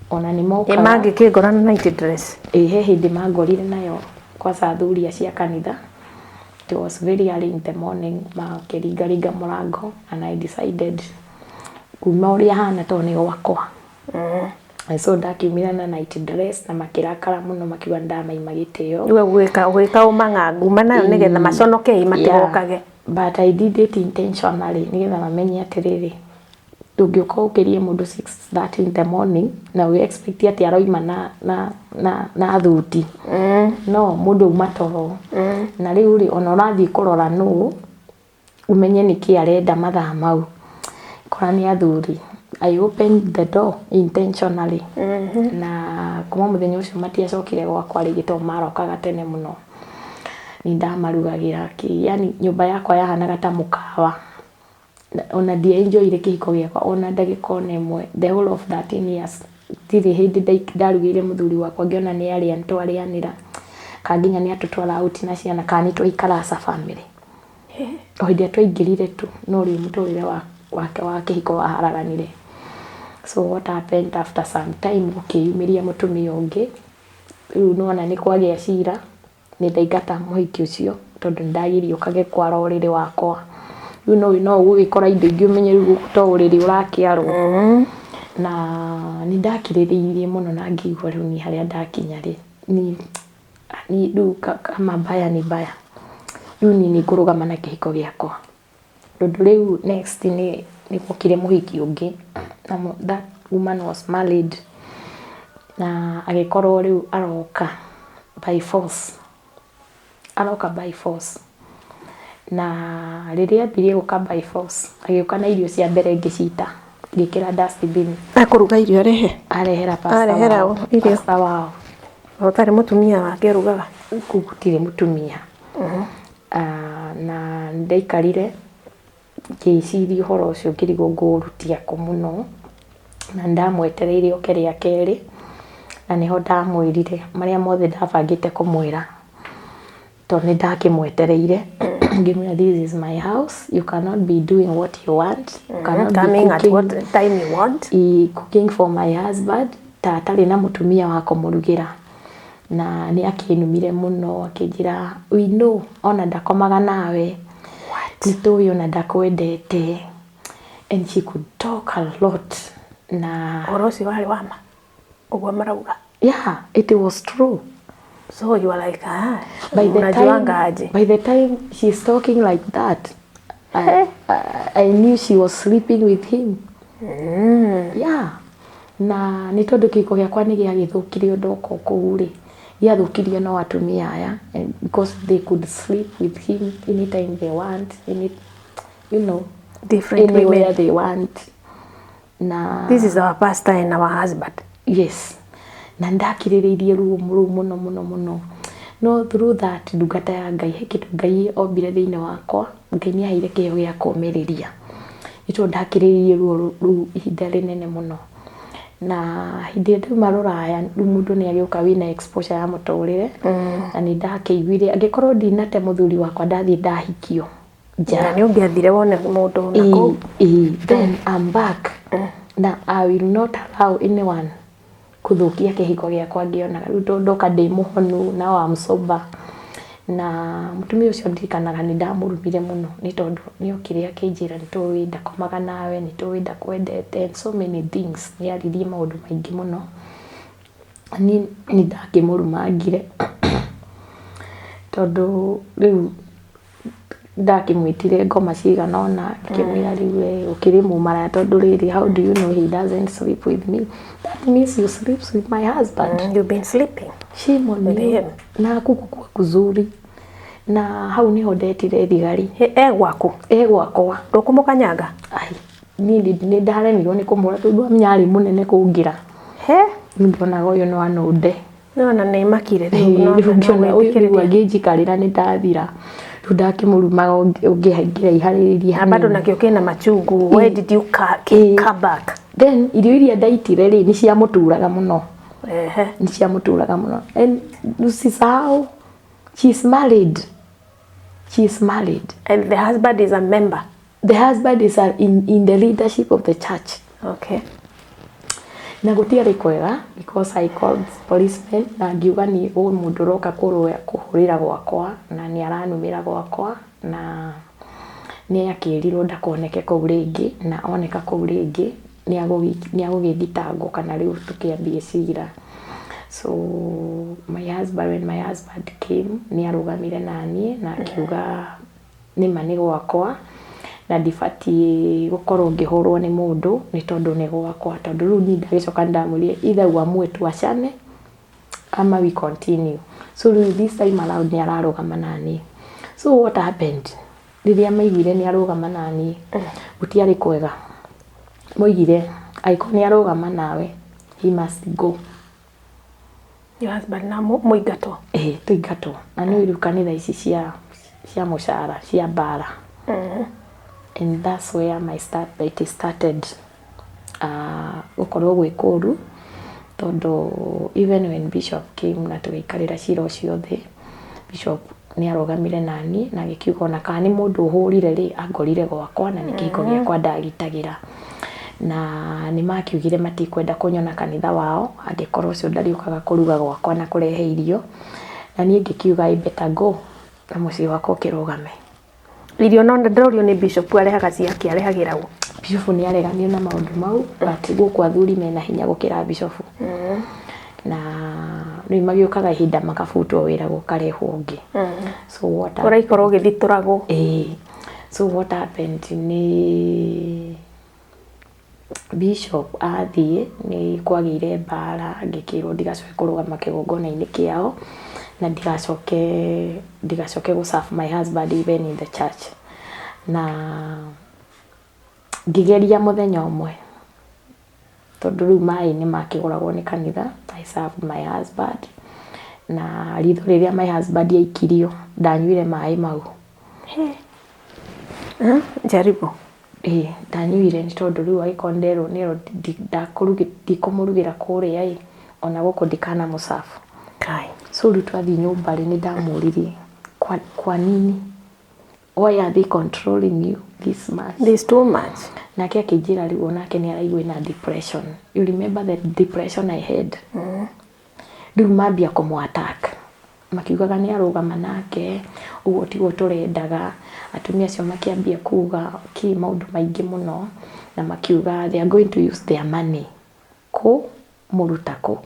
Ona nĩ Ĩ mokaga. Mangĩkĩngora na night dress? Ĩ, he hĩndĩ mangorire nayo, kwanza athuri acio a kanitha. It was very early in the morning, makĩringaringa mũrango, and I decided kuma ũrĩa hana tondũ nĩ gwakwa. And so ndakiumire na night dress, na makĩrakara mũno, makiuga ndamaima gĩtĩo. We gwĩka ũmang'a nguma nayo nĩgetha maconoke ĩ matigokage. Yeah, but I did it intentionally nĩgetha mamenye atĩrĩrĩ, ndũngĩũka ũkĩrie mũndũ 6:30 in the morning na wĩ expect atĩ aroima na thuti. No mũndũ auma toro, na rĩu rĩ, ona ũrathiĩ kũrora nũ ũmenye nĩkĩ arenda mathaa mau, kora nĩ athuri. I opened the door intentionally, na kuma mũthenya ũcio matiacokire gwakwa rĩngĩ, tondũ marokaga tene mũno, nĩ ndamarugagĩra kĩ, yani nyũmba yakwa yahanaga ta mũkawa. Ona ndienjoyire kĩhiko gĩakwa ona ndagĩka ona ĩmwe. The whole of 13 years ndirĩ hĩndĩ ndarugĩire mũthuri wakwa ngĩona nĩ arĩa, nĩ twarĩanĩra, kana nginya nĩ atũtwara out na ciana, kana nĩ twaikara as a family. O hĩndĩ ĩrĩa twaingĩrire tu, no rĩu mũtũrĩre wake wa kĩhiko waharaganire. So what happened, after some time gũkĩyumĩria mũtumia ũngĩ. Rĩu nĩwona nĩ kwagĩa cira, nĩ ndaingata mũhiki ũcio, tondũ nĩ ndagirio ũkage kwara ũrĩrĩ wakwa. Rĩu Rĩu no ũgũgĩkora indo ingĩ ũmenye rĩu gũkũ to ũrĩrĩ ũrakĩarwo. Na nĩ ndakirĩrĩirie mũno na ngĩigua rĩu niĩ harĩa ndakinya rĩ, niĩ rĩu kama mbaya ni mbaya, rĩu niĩ nĩ ngũrũgama na kĩhiko gĩakwa. Tondũ rĩu next nĩ gwokire mũhiki ũngĩ, na that woman was married, na agĩkorwo rĩu aroka by force, aroka by force. Na rĩrĩa ambirie gũka by force, agĩũka na irio cia mbere ngĩcita, ngĩkĩra dustbin. Akũruga irio arehe? Arehera pastor. Arehera wao. Irio? Pastor wao. Ũtarĩ mũtumia wake ũrugaga? Kũu gũtirĩ mũtumia. Ah, na ndaikarire ngĩciria ũhoro ũcio, ngĩrigwo ngũũrutia kũ mũno, na ndamwetereire oke rĩa kerĩ, na nĩho ndamwĩrire marĩa mothe ndabangĩte kũmwĩra, tondũ nĩ ndakĩmwetereire. Ngĩmwĩra, "This is my house, you cannot be doing what you want, you cannot be coming at cooking, what time you want." Cooking for my husband ta atarĩ na mũtumia wa kũmũrugĩra. Na nĩ akĩnumire mũno, akĩnjĩra, "We know ona ndakomaga nawe, nĩ tũĩ ona ndakwendete." And she could talk a lot na Ũhoro ũcio warĩ wa ma ũguo marauga? Yeah, it was true. So you are like, ah, By the unajuanga time, aje? By the time she's talking like that, I knew she was sleeping with him. Yeah. Na nĩ tondũ kĩhiko gĩakwa nĩ gĩagĩthũkire ũndũ ũka kũu rĩ, gĩathũkirio no atumia aya, and because they could sleep with him anytime they want, any, you know, different anywhere women. They want. Na This is our pastor and our husband. Yes, na ndakirĩrĩirie ruo rũu mũno mũno mũno, no through that, ndungata ya Ngai, he kĩndũ Ngai ombire thĩinĩ wakwa. Ngai nĩ aheire kĩheo gĩa kũũmĩrĩria, nĩ tondũ ndakirĩrĩirie ruo rũu ihinda rĩnene mũno. Na hĩndĩ ĩrĩa ndauma rũraya, rĩu mũndũ nĩ agĩũka wĩna exposure ya mũtũrĩre, na nĩ ndakĩiguire angĩkorwo ndinate mũthuri wakwa, ndathiĩ ndahikio nja. Na nĩ ũngĩathire wone mũndũ na kũu. Then I'm back na I will not allow anyone kũthũkia kĩhiko gĩakwa ngĩonaga. Rĩu tondũ ndoka ndĩ mũhonu, now I'm sober. Na mũtumia ũcio, ndirikanaga nĩ ndamũrumire mũno, nĩ tondũ nĩ okire akĩnjĩra nĩ tũĩ ndakomaga nawe, nĩ tũĩ ndakwendete, and so many things. Nĩ aririe maũndũ maingĩ mũno. Niĩ nĩ ndakĩmũrumangire, tondũ rĩu ndakĩmwĩtire ngoma cigana ũna, ngĩmwĩra, "Rĩu we ũkĩrĩ mũmaraya, tondũ rĩrĩ, how do you know he doesn't sleep with me? That means you sleeps with my husband." You've been sleeping Shame on with you. him. Na kukukua kuzuri, na hau niho ndetire thigari. E gwaku? E gwakwa. Ndũkũmũkanyanga? Ai, niĩ nĩ ndaremirwo nĩ kũmũra, tondũ amenya arĩ mũnene kũngĩra. He. Ndonaga ũyũ no anũnde. Nona nĩ makire rĩu. Rĩu No ngĩona ũyũ rĩu gwĩtĩkĩrĩria. angĩnjikarĩra nĩ ndathira. Rĩu ndakĩmũrumaga ũngĩhaingĩra iharĩrĩria Na bado hanini. nakĩo kĩna machungu. Why did you come back? Then irio iria ndaitire rĩ, nĩ ciamũturaga mũno. Nĩ ciamũturaga mũno. And usisahau she's married, she is married. And the husband is a member. The husband is in the leadership of the church. Na gũtiarĩ kwega, because I called policemen na ngiuga nĩ ũyũ mũndũ ũroka kũrũa kũhũrĩra gwakwa, na nĩ aranumĩra gwakwa, na nĩ akĩrirwo ndakoneke kũu rĩngĩ, na oneka kũu rĩngĩ nĩ agũgĩthitangwo kana rĩu tũkĩambie cira. So my husband, when my husband came, nĩ arũgamire naniĩ na akiuga nĩma nĩ gwakwa, na ndibatiĩ gũkorwo ngĩhũrwo nĩ mũndũ, nĩ tondũ nĩ gwakwa. Tondũ rĩu niĩ ndagĩcoka ndamwĩrire, either uamue tuachane ama we continue. So rĩu this time around nĩ ararũgama naniĩ. So what happened, rĩrĩa maiguire nĩ arũgama naniĩ, gũtiarĩ kwega. Moigire angĩkorwo nĩ arũgama nawe, he must go. Your husband na mũingatwo. Ĩĩ, tũingatwo. Na nĩ rĩu kanitha ici cia mũcara cia mbara. And that's where my start, it started gũkorwo gwĩ kũru, tondũ even when bishop came na tũgĩikarĩra cira ũcio thĩ, bishop nĩ arũgamire naniĩ na agĩkiuga ona kana nĩ mũndũ ũhũrire rĩ, angorire gwakwa na nĩ kĩhiko gĩakwa ndagitagĩra. Na nĩ makiugire matikwenda kũnyona kanitha wao angĩkorwo ũcio ndarĩũkaga kũruga gwakwa na kũrehe irio. Na niĩ ngĩkiuga I better go na mũciĩ wakwa ũkĩrũgame. Irio no ndĩrorio nĩ bishop arehaga ciake, arehagĩra ũ? Bishop nĩ areganire na maũndũ mau, but gũkũ athuri mena hinya gũkĩra bishop. Na rĩu magĩũkaga ihinda makabutwo wĩra, gũkarehwo ũngĩ. So what happened? Ũraikara ũgĩthitũragwo. Ĩĩ. So what happened nĩ bishop athiĩ, nĩ kwagĩire mbara, ngĩkĩrwo ndigacoke kũrũgama kĩgongona-inĩ kĩao na ndigacoke gũ serve my husband even in the church. Na ngĩgeria mũthenya ũmwe, tondũ rĩu maĩ nĩ makĩgũragwo nĩ kanitha. I served my husband, na ritho rĩrĩa my husband aikirio, ndanyuire maĩ mau. Jaribu. Ĩĩ, ndanyuire, nĩ tondũ rĩu agĩkorwo nderwo nĩerwo ndikũmũrugĩra kũrĩa ĩ, ona gũkũ ndikanamũcabu. Kai. So rĩu twathiĩ nyũmba rĩ, nĩ ndamũririe, kwa nini, why are they controlling you this much? This too much. Nake akĩnjĩra rĩu onake nĩ araigua ena depression. You remember the depression I had? Rĩu mambia kũmũ attack, makiugaga nĩ arũgama nake ũguo tiguo tũrendaga. Atumia acio makĩambia kuga ki maũndũ maingĩ mũno, na makiuga they are going to use their money kũ mũruta kũ.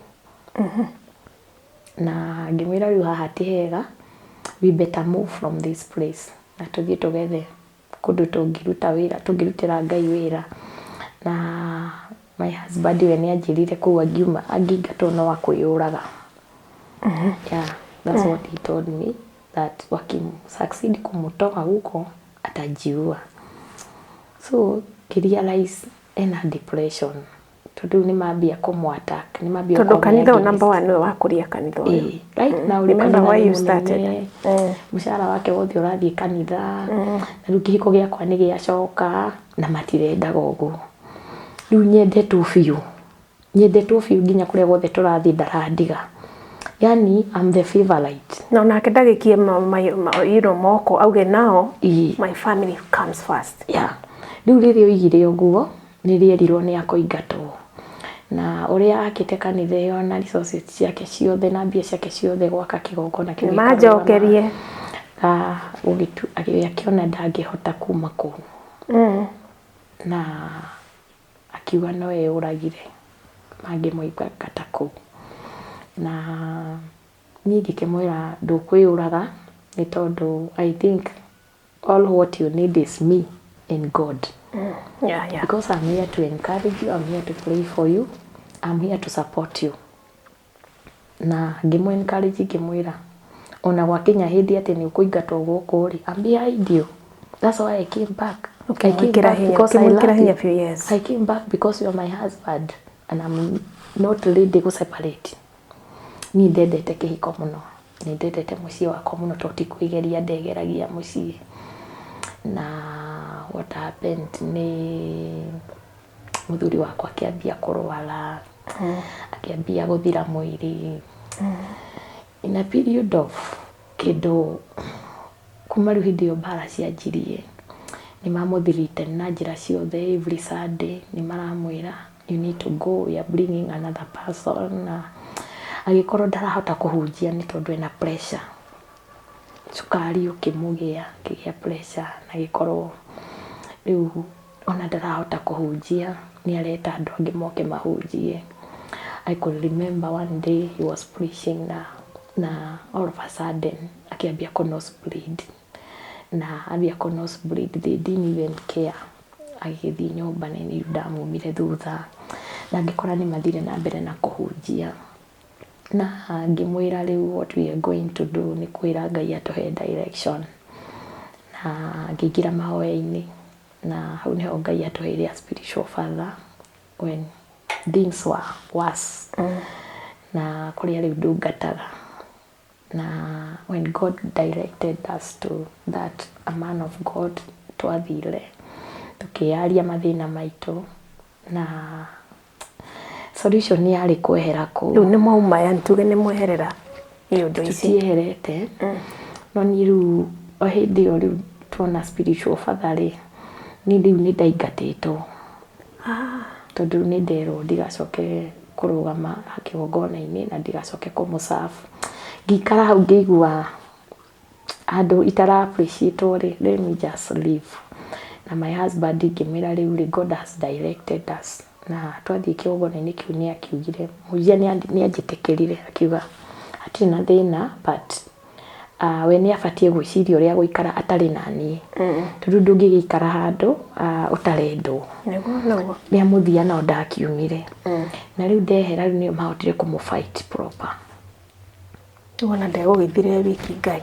Na ngĩmwĩra rĩu haha ti hega, we better move from this place na tũthiĩ tũgethe kũndũ tũngĩruta wĩra, tũngĩrutĩra Ngai wĩra. Na my husband we nĩ anjĩrire kũu angiuma, angĩingatwo no akwĩyũraga. Yeah, that's what he told me, that wakimsucceed kumutoa huko atajiua. So ngirealize ena depression, tondũ rĩu nĩ mambia kũmũ attack, nĩ mambia Tondũ gũkorwo me kanitha ũyũ against. Number one nĩwe wakũria kanitha ũyũ. Ĩĩ, right now rĩu Remember kanitha why nĩ you started. mũnene, mũcara wake wothe ũrathiĩ kanitha, na rĩu kĩhiko gĩakwa nĩ gĩacoka na matirendaga ũguo. Rĩu nyendetwo biũ, nyendetwo biũ, nginya kũrĩa guothe tũrathiĩ ndarandiga, yani I'm the favorite. Na onake ndagĩkie moko auge nao my family comes first. Yeah. Rĩu rĩrĩa oigire ũguo, nĩ rĩerirwo nĩ akũingatwo, na ũrĩa akĩte kanitha ĩyo na resources ciake ciothe na mbia ciake ciothe gwaka kĩgongona kĩu gĩkarũgama. Manjokerie. Ah, akĩona ndangĩhota kuma kũu na akiuga no eyũragire mangĩmũingata kũu. Na niĩ ngĩkĩmwĩra ndũkwĩyũraga, nĩ tondũ I think all what you need is me and God, because I'm here to encourage you, I'm here to pray for you, I'm here to support you. Na ngĩmũ encourage, ngĩmwĩra ona gwakinya hĩndĩ atĩ nĩ ũkũingatwo gũkũ rĩ, I'm behind you. That's why I came back. I came Ũkĩmwĩkĩra back hinya, because I ũkĩmwĩkĩra love hinya you. biũ, yes. I came back because you are my husband and I'm not ready to separate. Niĩ ndendete kĩhiko mũno, nĩ ndendete mũciĩ wakwa mũno, tondũ ti kwĩgeria ndegeragia mũciĩ. Na what happened nĩ mũthuri wakwa akĩambia kũrwara, akĩambia gũthira mwĩrĩ in a period of kĩndũ kuma rĩu hĩndĩ ĩyo mbara cianjirie. Nĩ mamũthirite na njĩra ciothe. Every Sunday nĩ maramwĩra, "You need to go, we are bringing another person." Na agĩkorwo ndarahota kũhunjia nĩ tondũ ena pressure, cukari ũkĩmũgĩa, akĩgĩa pressure, na agĩkorwo rĩu ona ndarahota kũhunjia, nĩ areta andũ angĩ moke mahunjie. I could remember one day he was preaching na all of a sudden akĩambia kũ nosebleed, na ambia kũ nosebleed, they didn't even care. Agĩgĩthiĩ nyũmba na niĩ ndamumire thutha na ngĩkora nĩ mathire na mbere na kũhunjia, na ngĩmwĩra rĩu what we are going to do nĩ kwĩra Ngai atũhe direction, na ngĩingĩra mahoya-inĩ, na hau nĩho Ngai atũheire a spiritual father when things were worse, na kũrĩa rĩu ndungataga. Na when God directed us to that a man of God, twathire tũkĩaria mathĩna maitũ na solution yarĩ kwehera kũu. Rĩu nĩ mwauma, yani tuge nĩ mweherera iũndũ ici? Tutieherete, no niĩ rĩu o hĩndĩ ĩyo rĩu tuona spiritual father rĩ, niĩ rĩu nĩ ndaingatĩtwo, tondũ rĩu nĩ nderwo ndigacoke kũrũgama kĩgongona-inĩ na ndigacoke kũmũserve. Ngĩikara hau ngĩigua Handũ itara appreciate rĩ, let me just leave. Na my husband ngĩmwĩra rĩu rĩ, God has directed us. Na twathiĩ kĩgongona-inĩ kĩu nĩ akiugire, mũhunjia nĩ anjĩtĩkĩrire, akiuga hatirĩ na thĩna, but we nĩ abatiĩ gwĩciria ũrĩa gũikara atarĩ na niĩ, tondũ ndũngĩgĩikara handũ ũtarendwo. Nĩguo nĩguo. Rĩa mũthia no ndakiumire. Na rĩu ndehera, rĩu nĩo mahotire kũmũ fight proper. Wona ndegũgĩthire wiki Ngai.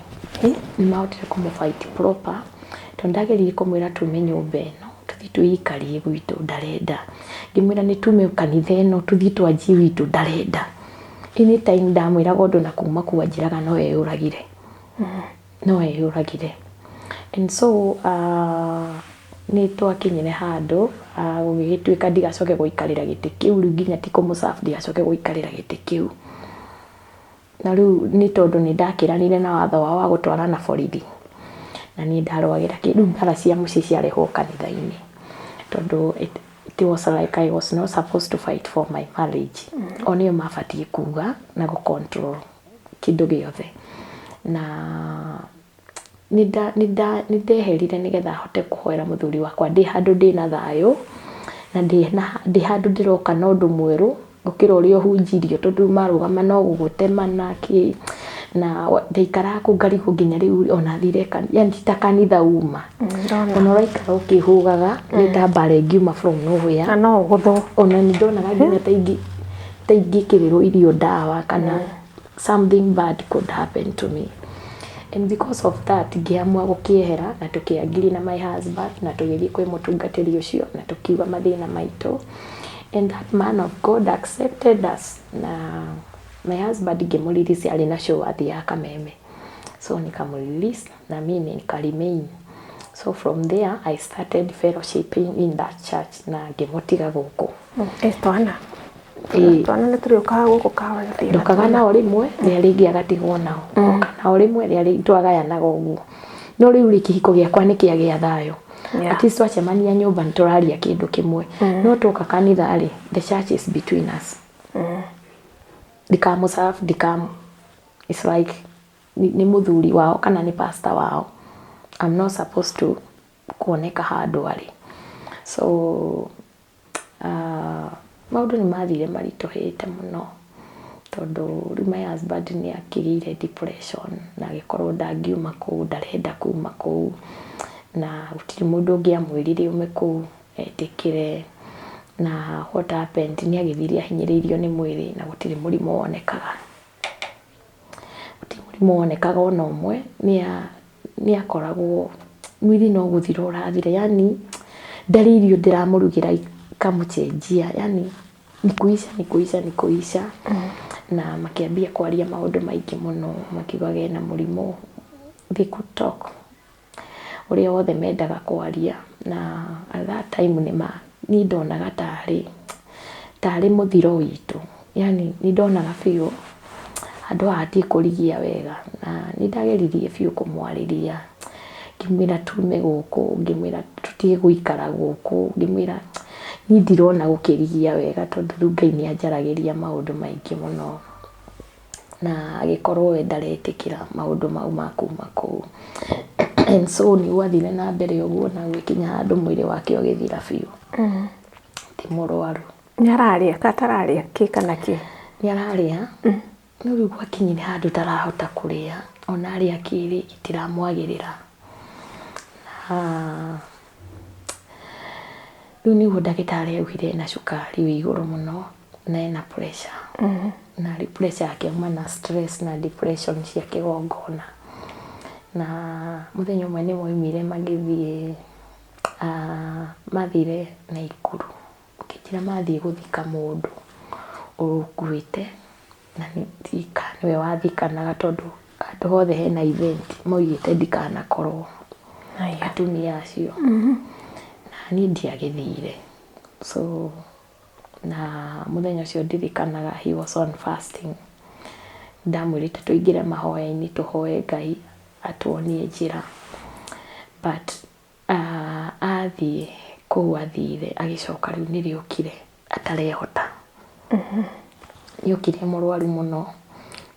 Nĩ mahotire kũmũ fight proper, tondũ ndageririe kũmwĩra tume nyũmba ĩno tũthiĩ twĩikarie gwitũ, ndarenda. Ngĩmwĩra nĩ tume kanitha ĩno tũthiĩ twanjie gwitũ, ndarenda. Anytime ndamwĩraga ũndũ na kuma kuu anjĩraga no eyũragire, no eyũragire. And so nĩ twakinyire handũ gũgĩgĩtuĩka ndigacoke gũikarĩra gĩtĩ kĩu rĩu, nginya ti kũmũ-serve, ndigacoke gũikarĩra gĩtĩ kĩu. Na rĩu nĩ tondũ nĩ ndakĩranire na watho wao wa gũtwarana borithi, na niĩ ndarũagĩra kĩ rĩu mbara cia mũciĩ ciarehwo kanitha-inĩ, tondũ it was like I was not supposed to fight for my marriage. O nĩo mabatiĩ kuga na gũ control kĩndũ gĩothe. Na nĩ ndeherire nĩgetha hote kũhoera mũthuri wakwa ndĩ handũ ndĩna thayũ, na ndĩ handũ ndĩroka na ũndũ mwerũ gũkĩra ũrĩa ũhunjirio, tondũ marũgama no gũgũtema kĩ. Na ndaikaraga kũu ngarigwo nginya rĩu ona thire, yani ti ta kanitha uma, ona ũraikara ũkĩhũgaga nĩ ta mbara ĩngiuma from nowhere. Na no ũgũthwo. Ona nĩ ndonaga nginya ta ingĩkĩrĩrwo irio ndawa kana something bad could happen to me, and because of that ngĩamua gũkĩehera, na tũkĩangiri na my husband, na tũgĩthiĩ kwĩ mũtungatĩri ũcio na tũkiuga mathĩna maitũ, and that man of God accepted us. Na my husband ngĩmũ-release, arĩ na show athiaga Kameme, so nikamũ-release na mimi nika remain. So from there I started fellowshipping in that church na ngĩmũtiga gũkũ. Eh, twana. Ĩĩ. Twana nĩ tũrĩũkaga gũkũ kawa gũthiĩ na Ndokaga twana. Nao rĩmwe, rĩa rĩngĩ agatigwo nao, oka nao rĩmwe, rĩa rĩngĩ twagayanaga ũguo. No rĩu rĩ, kĩhiko gĩakwa nĩ kĩagĩa thayũ. At least twacemania nyũmba nĩ tũraria kĩndũ kĩmwe, no twoka kanitha rĩ, the church is between us. Ndikamũ-serve, ndikam it's like nĩ mũthuri wao kana nĩ pastor wao. I'm not supposed to kuoneka handũ arĩ. So maũndũ nĩ mathire maritũhĩte mũno, tondũ rĩu my husband nĩ akĩgĩire depression na agĩkorwo ndangiuma kũu, ndarenda kuma kũu, na gũtirĩ mũndũ ũngĩamwĩrire aume kũu etĩkĩre. Na what happened, nĩ agĩthire ahinyĩrĩirio nĩ mwĩrĩ, na gũtirĩ mũrimũ wonekaga, gũtirĩ mũrimũ wonekaga ona ũmwe. Nĩ akoragwo mwĩrĩ no gũthira ũrathira, yani ndarĩ irio ndĩramũrugĩra ikamũcenjia, yani ni kuisha, ni kuisha, ni kuisha. Na makĩambia kwaria maũndũ maingĩ mũno, makiugaga ena mũrimũ. They could talk ũrĩa wothe mendaga kwaria. Na at that time nĩma niĩ ndonaga tarĩ mũthiro witũ, yani nĩ ndonaga biũ handũ haha ti kũrigia wega. Na nĩ ndageririe biũ kũmwarĩria, ngĩmwĩra tume gũkũ, ngĩmwĩra tũtige gũikara gũkũ, ngĩmwĩra niĩ ndirona gũkĩrigia wega, tondũ rĩu Ngai nĩ anjaragĩria maũndũ maingĩ mũno. Na agĩkorwo we ndaretĩkĩra maũndũ mau ma kuma kũu, and so nĩ gwathire na mbere ũguo, na gũgĩkinya handũ mwĩrĩ wake ũgĩthira biũ. Ti mũrwaru. Nĩ ararĩa ka atararĩa kĩ kana kĩ? Nĩ ararĩa, no rĩu gwakinyire handũ ndarahota kũrĩa. Ona arĩa kĩrĩ gĩtiramwagĩrĩra. Na rĩu nĩguo ndagĩtarĩ augire ena cukari wĩ igũrũ mũno na ena pressure, na rĩu pressure yake yauma na stress na depression cia kĩgongona. Na mũthenya ũmwe nĩ moimire magĩthiĩ, mathire Naikuru, makĩnjĩra mathiĩ gũthika mũndũ ũkuĩte, na kana nĩwe wathikanaga, tondũ handũ hothe hena event maugĩte ndikanakorwo, atumia acio. Na niĩ ndiagĩthire. So na mũthenya ũcio ndirikanaga he was on fasting. Ndamwĩrĩte tũingĩre mahoya-inĩ, tũhoe Ngai atuonie njĩra, but athiĩ kũu athire, agĩcoka rĩu nĩrĩo okire atarehota. Nĩ okire mũrwaru mũno,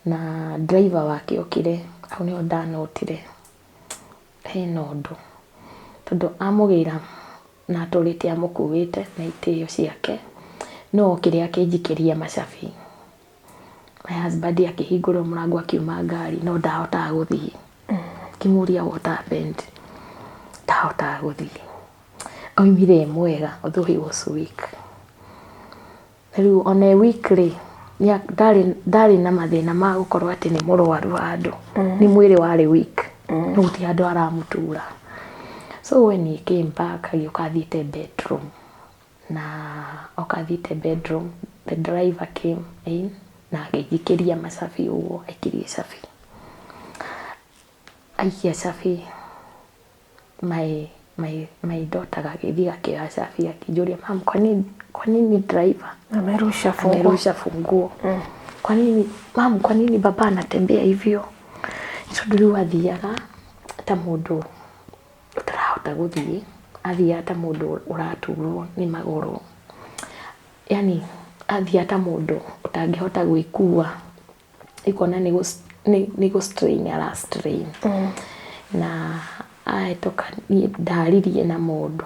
na driver wake okire hau nĩho ndanotire. Hena ũndũ, tondũ amũgĩra na atũrĩte amũkuĩte na itĩo ciake, no okire akĩnjikĩria macabi. My husband akĩhingũrwo mũrango akiuma ngari, no ndahotaga gũthiĩ. Ngĩmũria, "What happened?" Ndahotaga gũthiĩ. Oimire e mwega, although he was weak. Rĩu ona e weak rĩ, ndarĩ na mathĩna ma gũkorwo atĩ nĩ mũrwaru handũ. Nĩ mwĩrĩ warĩ weak, no gũtirĩ handũ haramũtura. So when he came back, agĩũka athiĩte bedroom, na oka athiĩte bedroom, the driver came in na akĩnjikĩria macabi ũguo, aikirie cabi. Aikia cabi, my daughter gagĩthiĩ gakĩoya cabi, akĩnjũria, "Mum, kwa nini driver Amerusha funguo? Amerusha funguo? Kwa nini, mum, kwa nini baba anatembea hivyo?" Tondũ rĩu athiaga ta mũndũ ũtarahota gũthiĩ, athiaga ta mũndũ ũraturwo nĩ magũrũ, yani athiaga ta mũndũ ũtangĩhota gwĩkua, ikona nĩ gũ strain ara strain. Na ahĩtũka, niĩ ndaririe na mũndũ,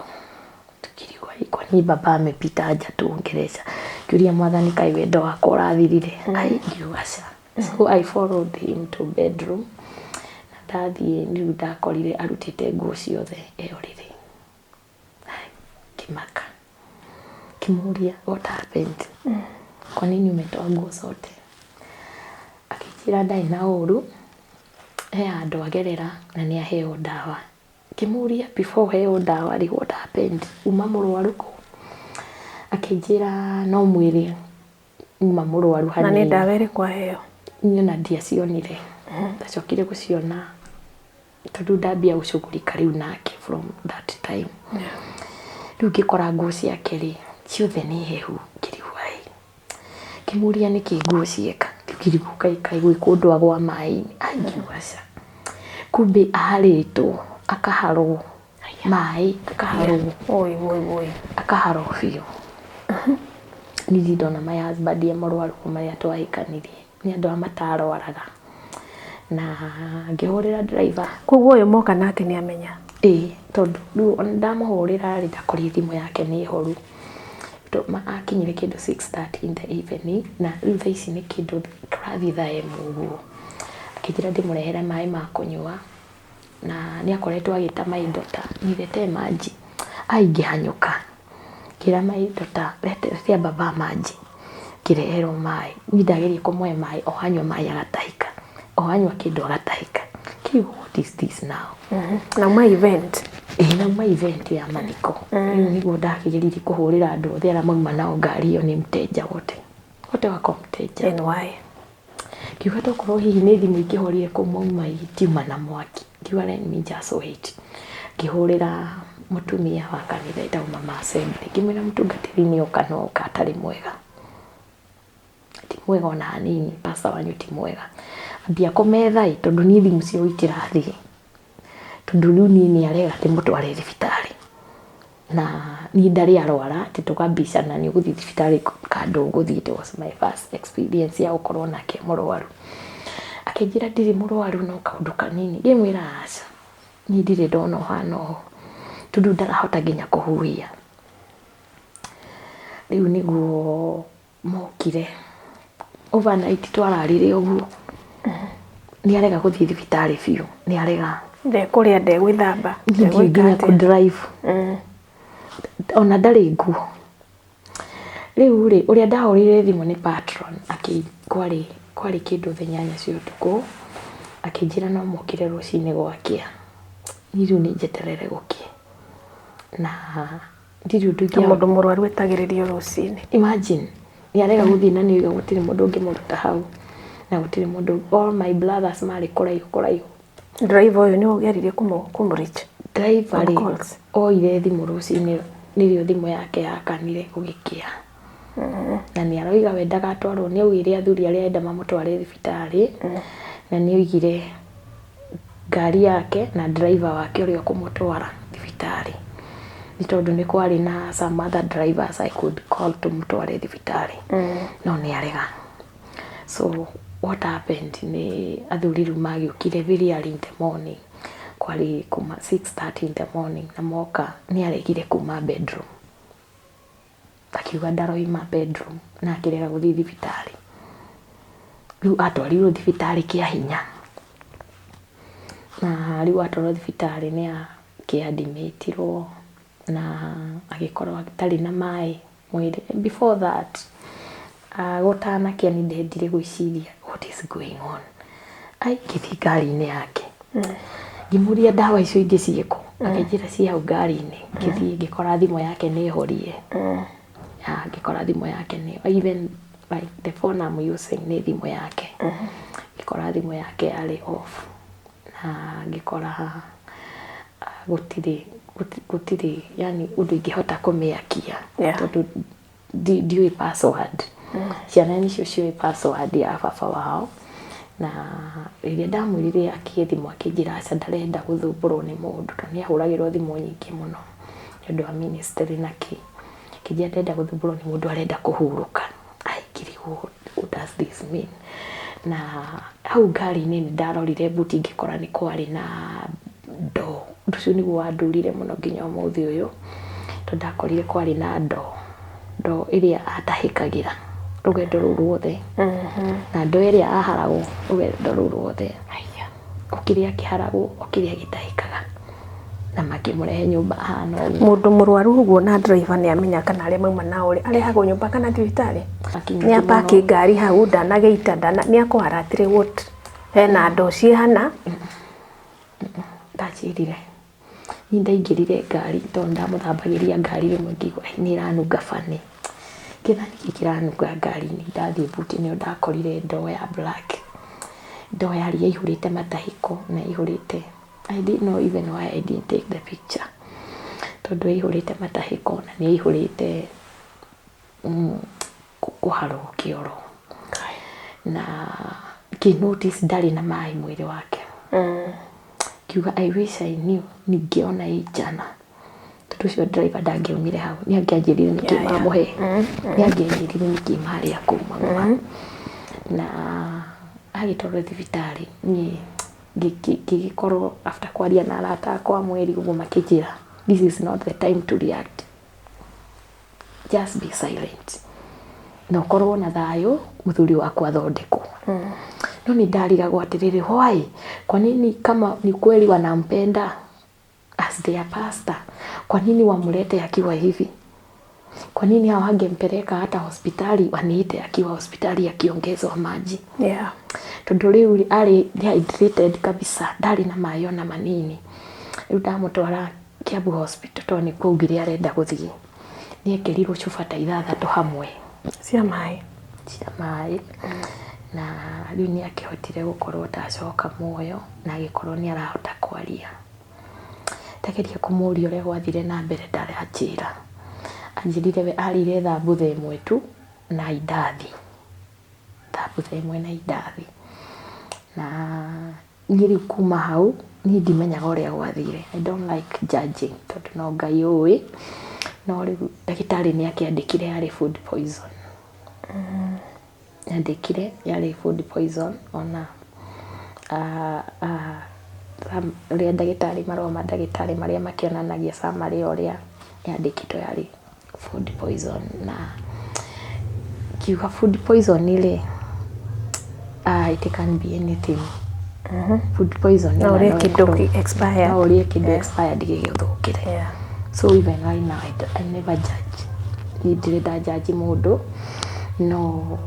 tukirigwo, "Kwa nini baba amepita hajatuongelesha?" Ngĩũria Mwathani, kaĩ wendo wakwa ũrathirire? Ai, ngiuga ca. So I followed him to bedroom, na ndathiĩ rĩu ndakorire arutĩte nguo ciothe e ũrĩrĩ. Ai, ngĩmaka, ngĩmũria, "What happened? Kwa nini umetoa nguo zote?" Akĩnjĩra ndarĩ na ũru, he handũ agerera na nĩ aheo ndawa. Ngĩmũria, "Before ũheo ndawa rĩ, what happened? Uma mũrwaru kũ?" Akĩnjĩra no mwĩrĩ uma mũrwaru Na nĩ hanini. Ndawa ĩrĩkũ aheo? Niĩ ona ndiacionire, ndacokire gũciona tondũ ndambia gũcugurika rĩu nake from that time. Rĩu ngĩkora nguo ciake rĩ ciothe nĩ hehu. Ngĩrigwo, ai, ngĩmũria nĩkĩ nguo cieka. Rĩu ngĩrigwo, kaĩ kaĩ gwĩ kũndũ agwa maĩ-inĩ? Ai, ngiuga ca, kumbe aharĩtwo, akaharwo maĩ, akaharwo. Oi, oi, oi. Akaharwo biũ. Niĩ ndona my husband e mũrwaru kuma rĩrĩa twahikanirie, nĩ andũ a matarwaraga. Na ngĩhũrĩra driver. Koguo ũyũ moka nake nĩ amenya? Ĩĩ, tondũ rĩu ona ndamũhũrĩra rĩ, ndakorire thimũ yake nĩ horu. Akinyire kĩndũ 6:30 in the evening, na rĩu thaa ici nĩ kĩndũ tũrathiĩ thaa 1 ũguo. Akĩnjĩra ndĩmũrehere maĩ ma kũnyua, na nĩ akoretwo agĩta my daughter, "Niletee maji." Ai, ngĩhanyũka ngĩra my daughter, "Letea baba maji." Ngĩreherwo maĩ. Niĩ ndageria kũmũhe maĩ, o anyua maĩ agatahĩka, o anyua kĩndũ agatahĩka. Ngĩrigwo, what is this now? Na uma event. Ĩĩ, na uma event ya mathiko. Rĩu nĩguo ndakĩgeririe kũhũrĩra andũ othe arĩa mauma nao ngari ĩyo, nĩ mteja, wote wote wako mteja. And why? Ngiuga tokorwo hihi nĩ thimũ ingĩhorire kũu mauma itiuma na mwaki. Ngiuga, "Let me just wait." Ngĩhũrĩra mũtumia wa kanitha ĩtagwo Mama Assembly, ngĩmwĩra mũtungatĩri nĩ oka, no oka atarĩ mwega, ti mwega ona hanini, pastor wanyu ti mwega, ambia kũmetha ĩ, tondũ niĩ thimũ ciao itirathiĩ, tondũ rĩu niĩ nĩ arega ndĩmũtware thibitarĩ, na niĩ ndarĩ arwara atĩ tũkambicana nĩ ũgũthiĩ thibitarĩ kando ũgũthiĩ. It was my first experience ya gũkorwo nake mũrwaru. Akĩnjĩra ndirĩ mũrwaru, no kaũndũ kanini. Ngĩmwĩra aca, niĩ ndirĩ ndona ũhana ũũ, tondũ ndarahota nginya kũhuhia. Rĩu nĩguo mokire overnight, twararire ũguo, nĩ arega gũthiĩ thibitarĩ biũ, nĩ arega. Ndekũrĩa, ndegwĩthamba? Niĩ ndiũĩ nginya Ndegwĩka kũ drive, ona ndarĩ nguo. Rĩu rĩ, ũrĩa ndahũrĩire thimũ nĩ patron, akĩ kwarĩ kĩndũ thaa 8 cia ũtukũ, akĩnjĩra no mokire rũcinĩ gwakĩa. Niĩ rĩu nĩ njeterere gũkĩe na ndirĩ ũndũ Ta mũndũ mũrwaru etagĩrĩrio rũcinĩ. Imagine, nĩ arega gũthiĩ, na nĩ oiga gũtirĩ mũndũ ũngĩmũruta hau, na gũtirĩ mũndũ, all my brothers marĩ kũraihu kũraihu. Driver ũyũ nĩ ũgeririe kũmũ reach? Driver rĩ, Calls. Oire thimũ rũcinĩ, nĩrĩo thimũ yake yakanire gũgĩkĩa, na nĩ aroiga we ndagatwarwo. Nĩ augire athuri arĩa enda mamũtware thibitarĩ, na nĩ oigire ngari yake na driver wake ũrĩa ũkũmũtwara thibitarĩ, nĩ tondũ nĩ kwarĩ na some other drivers I could call tũmũtware thibitarĩ, no nĩ arega. So what happened nĩ athuri rĩu magĩũkire very early in the morning. Kwarĩ kuma 6:30 in the morning na moka nĩ aregire kuma bedroom. Akiuga ndaroima bedroom na akĩrega gũthiĩ thibitarĩ. Rĩu atwarirwo thibitarĩ kĩa hinya. Na rĩu atwarwo thibitarĩ nĩ akĩadimitirwo na agĩkorwo atarĩ na maĩ mwĩrĩ. Before that, gũtanakĩa nĩ ndendire gwĩciria what is going on. Ai, ngĩthiĩ ngari-inĩ yake. Ngĩmũria ndawa icio ingĩ ciĩkũ. Akĩnjĩra ciĩ hau ngari-inĩ. Ngĩthiĩ ngĩkora thimũ yake nĩ horie. Yeah, ngĩkora thimũ yake nĩ even like the phone I'm using nĩ thimũ yake. Ngĩkora thimũ yake yarĩ off. Na ngĩkora gũtirĩ gũtirĩ yani ũndũ ingĩhota kũmĩakia. Tondũ ndiũĩ password. Ciana nĩcio ciũĩ password ya baba wao. Na rĩrĩa ndamwĩrire akie thimũ akĩnjĩra aca ndarenda gũthumbũrwo nĩ mũndũ tondũ nĩ ahũragĩrwo thimũ nyingĩ mũno nĩ ũndũ wa ministry na kĩ. Akĩnjĩra ndarenda gũthumbũrwo nĩ mũndũ arenda kũhurũka. Ai, ngĩrigwo what does this mean? Na hau ngari-inĩ nĩ ndarorire mbuti ngĩkora nĩ kwarĩ na ndoo. Ũndũ ũcio nĩguo wandurire mũno nginya ũmũthĩ ũyũ tondũ ndakorire kwarĩ na ndoo. Ndoo ĩrĩa atahĩkagĩra rũgendo rũu ruothe. Na ndoo ĩrĩa aharagwo rũgendo rũu ruothe. O kĩrĩa akĩharagwo, o kĩrĩa gĩtahĩkaga. Na makĩmũrehe nyũmba ahana ũguo. Mũndũ mũrwaru ũguo na driver nĩ amenya kana arĩa mauma nao rĩ, arehagwo nyũmba kana thibitarĩ? Nĩ apaki ngari hau ndanagĩita ndana nĩ akũhara atĩrĩ what hena ndoo ciĩ hana. Ndacirire. Niĩ ndaingĩrire ngari tondũ ndamũthambagĩria ngari rĩmwe ngĩigua nĩ ĩranunga funny. Ngĩetha nĩkĩ kĩranunga ngari-inĩ, ndathiĩ mbuti nĩyo ndakorire ndoo ya black. Ndoo yarĩ yaihũrĩte matahĩko na yaihũrĩte I didn't know even why I didn't take the picture. Tondũ yaihũrĩte matahĩko na nĩ yaihũrĩte kũharwo kĩoro. Na ngĩ notice ndarĩ na maĩ mwĩrĩ wake. Ngiuga I wish I knew ningĩona ĩ njana. Tondũ ũcio driver ndangĩaumire hau nĩ angĩanjĩrire nĩkĩ mamũhe. Nĩ angĩanjĩrire nĩkĩ marĩa kũu mauma. Na agĩtwarwo thibitarĩ niĩ ngĩgĩkorwo after kwaria na arata akwa mweri ũguo makĩnjĩra this is not the time to react. Just be silent. Na ũkorwo na thayũ mũthuri waku athondekwo. No nĩ ndarigagwo atĩrĩrĩ why? Kwa nini kama ni kweli wanampenda as their pastor, kwa nini wamlete akiwa hivi? Kwa nini hawangempeleka hata hospitali waniite akiwa hospitali akiongezwa maji? Tondũ rĩu arĩ dehydrated kabisa, ndarĩ na maĩ ona manini. Rĩu ndamũtwara Kiambu hospital tondũ nĩkuo augire arenda gũthiĩ. Nĩ ekĩrirwo cuba ta ithathatũ hamwe. Cia maĩ. Cia maĩ. Na rĩu nĩ akĩhotire gũkorwo ta acoka muoyo na agĩkorwo nĩ arahota kwaria. Ndageria kũmũria ũrĩa gwathire na mbere ndaranjĩra. Anjĩrire we arĩire thambutha ĩmwe tu na indathi. Thambutha ĩmwe na indathi. Na niĩ rĩu kuma hau niĩ ndimenyaga ũrĩa gwathire. I don't like judging tondũ no Ngai ũĩ. No rĩu ndagĩtarĩ nĩ akĩandĩkire yarĩ food poison. Andĩkire yarĩ food poison ona ũrĩa ndagĩtarĩ marũa ma ndagĩtarĩ marĩa makĩonanagia summary ũrĩa yandĩkĩtwo yarĩ food poison na kiuga food poison rĩ it can be anything. Food poison No ũrĩe kĩndũ expired. No ũrĩe kĩndũ expired gĩgĩthũkĩre. So even right now I never judge. Niĩ ndirĩ nda judge mũndũ no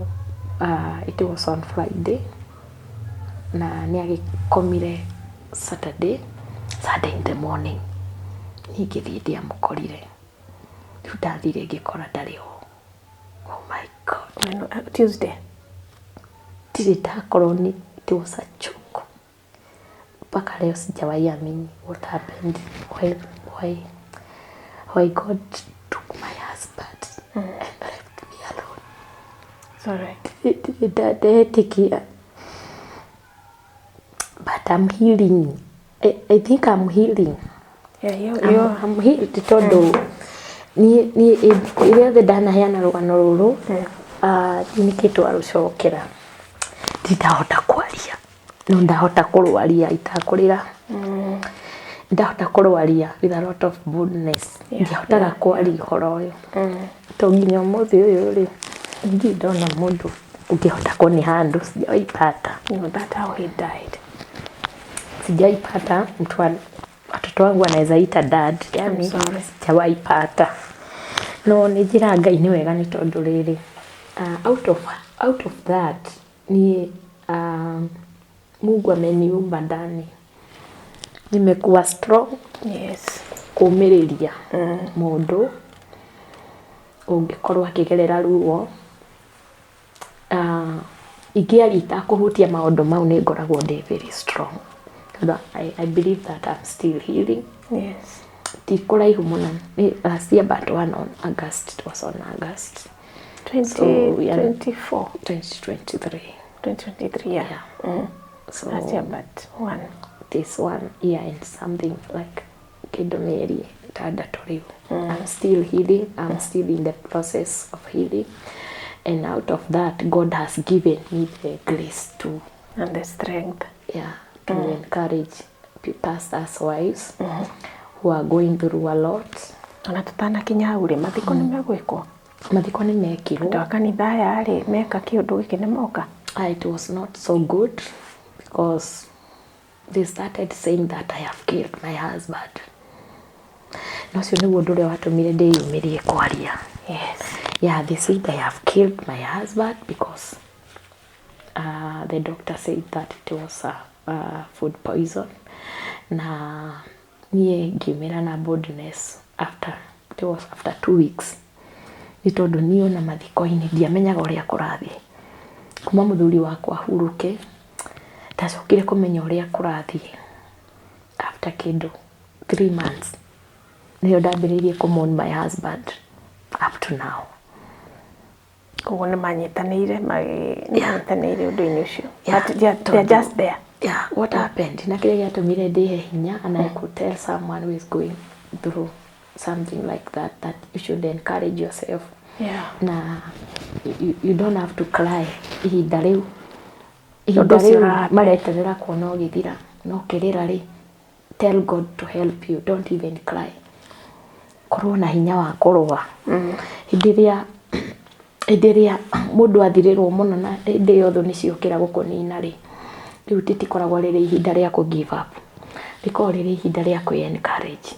it was on Friday na nĩ agĩkomire Saturday, Sunday in the morning. Niĩ ngĩthiĩ ndiamũkorire. Rĩu ndathire ngĩkora ndarĩ ho. Oh my God. Tuesday. Ndirĩ ndakorwo nĩ it was a joke. Mpaka leo sijawahi amini what happened. Why God took my husband and left me alone. Sorry. Ndirĩ ndetĩkia. But I'm healing. I think I'm healing. Yeah, you, I'm healed tondũ niĩ rĩrĩa rĩothe ndanaheana rũgano rũrũ nĩkĩ twarũcokera ndindahota kwaria no ndahota kũrwaria itakũrĩra. Ndahota kũrwaria with a lot of boldness. Ndiahotaga kwaria ũhoro ũyũ to nginya ũmũthĩ ũyũ rĩ, ndirĩ ndona mũndũ ũngĩhota kũni handle, sijawaipata. No, that's how he died. Sijaipata mtu watoto wangu anaweza ita dad, yani Sorry. Sijawaipata. No nĩ njĩra Ngai nĩ wega nĩ tondũ rĩrĩ, out of that niĩ, Mungu ameniumba ndani, nimekuwa strong kũmĩrĩria mũndũ ũngĩkorwo akĩgerera ruo. Ingĩaria itakũhutia maũndũ mau, nĩ ngoragwo ndĩ very strong tondũ I believe that I'm still healing. Ti kũraihu mũno. Last year but one, on August, it was on August. So we are 2024. 2023. 2023, yeah. Yeah. So Last year but one. This one year and something, like kĩndũ mĩeri ĩtandatũ rĩu, I'm still healing. I'm still in the process of healing, and out of that God has given me the grace to And the strength. Yeah, to encourage pastors' wives who are going through a lot. Ona tũtanakinya hau rĩ, mathiko nĩ megwĩkwo? Mathiko nĩ mekirwo. Andũ a kanitha aya rĩ, meka kĩũndũ gĩkĩ nĩ moka? It was not so good because they started saying that I have killed my husband. Na ũcio nĩguo ũndũ ũrĩa watũmire ndĩyumĩrie kwaria. Yeah, they said I have killed my husband because the doctor said that it was a food poison. Na niĩ ngiumĩra na boldness after, it was after 2 weeks, nĩ tondũ niĩ ona mathiko-inĩ ndiamenyaga ũrĩa kũrathiĩ. Kuma mũthuri wakwa ahurũke, ndacokire kũmenya ũrĩa kũrathiĩ after kĩndũ 3 months, nĩyo ndambĩrĩirie kũmourn my husband up to now. Koguo nĩ manyitanĩire, nĩ manyitanĩire ũndũ-inĩ ũcio. Yeah, But they are just there. Yeah, what happened na kĩrĩa gĩatũmire ndĩhe hinya, and I could tell someone who is going through something like that that you should encourage yourself na you don't have to cry ihinda rĩu, ihinda Ũndũ ũcio rĩu ũrahappen. Mareterera kuona ũgĩthira no kĩrĩra rĩ, tell God to help you. Don't even cry. Korwo na hinya wa kũrũa hĩndĩ ĩrĩa mũndũ athirĩrwo mũno, na hĩndĩ ĩyo thũ nĩciokĩra gũkũnina rĩ, rĩu rĩtikoragwo rĩrĩ ihinda rĩa kũ give up, rĩkoragwo rĩrĩ ihinda rĩa kwĩ encourage.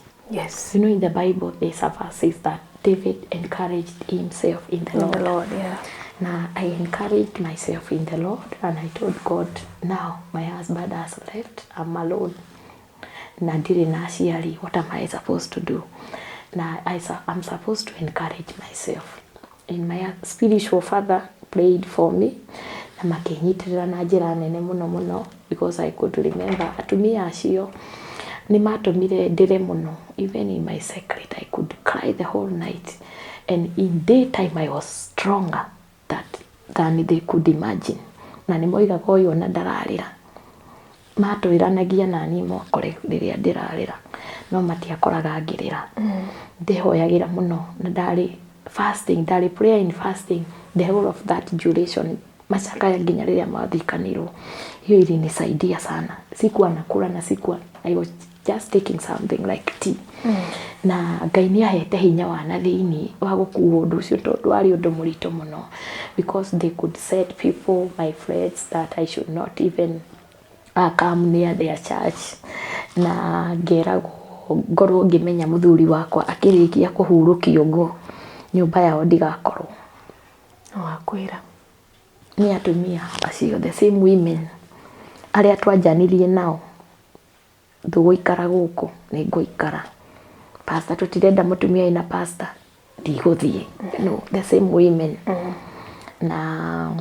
In the Bible there's a verse says that David encouraged himself in the In Lord. the Lord, yeah. Now I encouraged myself in the Lord and I told God, now my husband has left, I'm alone. Na ndirĩ na aciari, what am I supposed to do? Na I'm supposed to encourage myself. And my spiritual father prayed for me na makĩnyitĩrĩra na njĩra nene mũno mũno, because I could remember atumia acio nĩ matũmire ndĩre mũno. Even in my secret I could cry the whole night, and in daytime I was stronger than they could imagine. Na nĩ moigaga ũyũ ona ndararĩra, matwĩranagia nani mokore rĩrĩa ndĩrarĩra, no matiakoraga ngĩrĩra. Ndĩhoyagĩra mũno na ndarĩ fasting, ndarĩ prayer and fasting the whole of that duration, macakaya nginya rĩrĩa mathikanirwo. Hiyo ilinisaidia sana. Sikuwa nakula na sikuwa, I was just taking something like tea. Na Ngai nĩ ahete hinya wa na thĩinĩ wa gũkua ũndũ ũcio tondũ warĩ ũndũ mũritũ mũno, because they could set people, my friends, that I should not even come near their church, na ngeragwo ngorwo ngĩmenya mũthuri wakwa akĩrĩkia kũhurũkio ũguo nyũmba yao ndigakorwo. Wakwĩra? Nĩ atumia acio, the same women arĩa twanjanirie nao, ndũgũikara gũkũ, nĩ ngũikara. Pastor, tũtirenda mũtumia wĩna pastor, ndigũthiĩ. No the same women. Na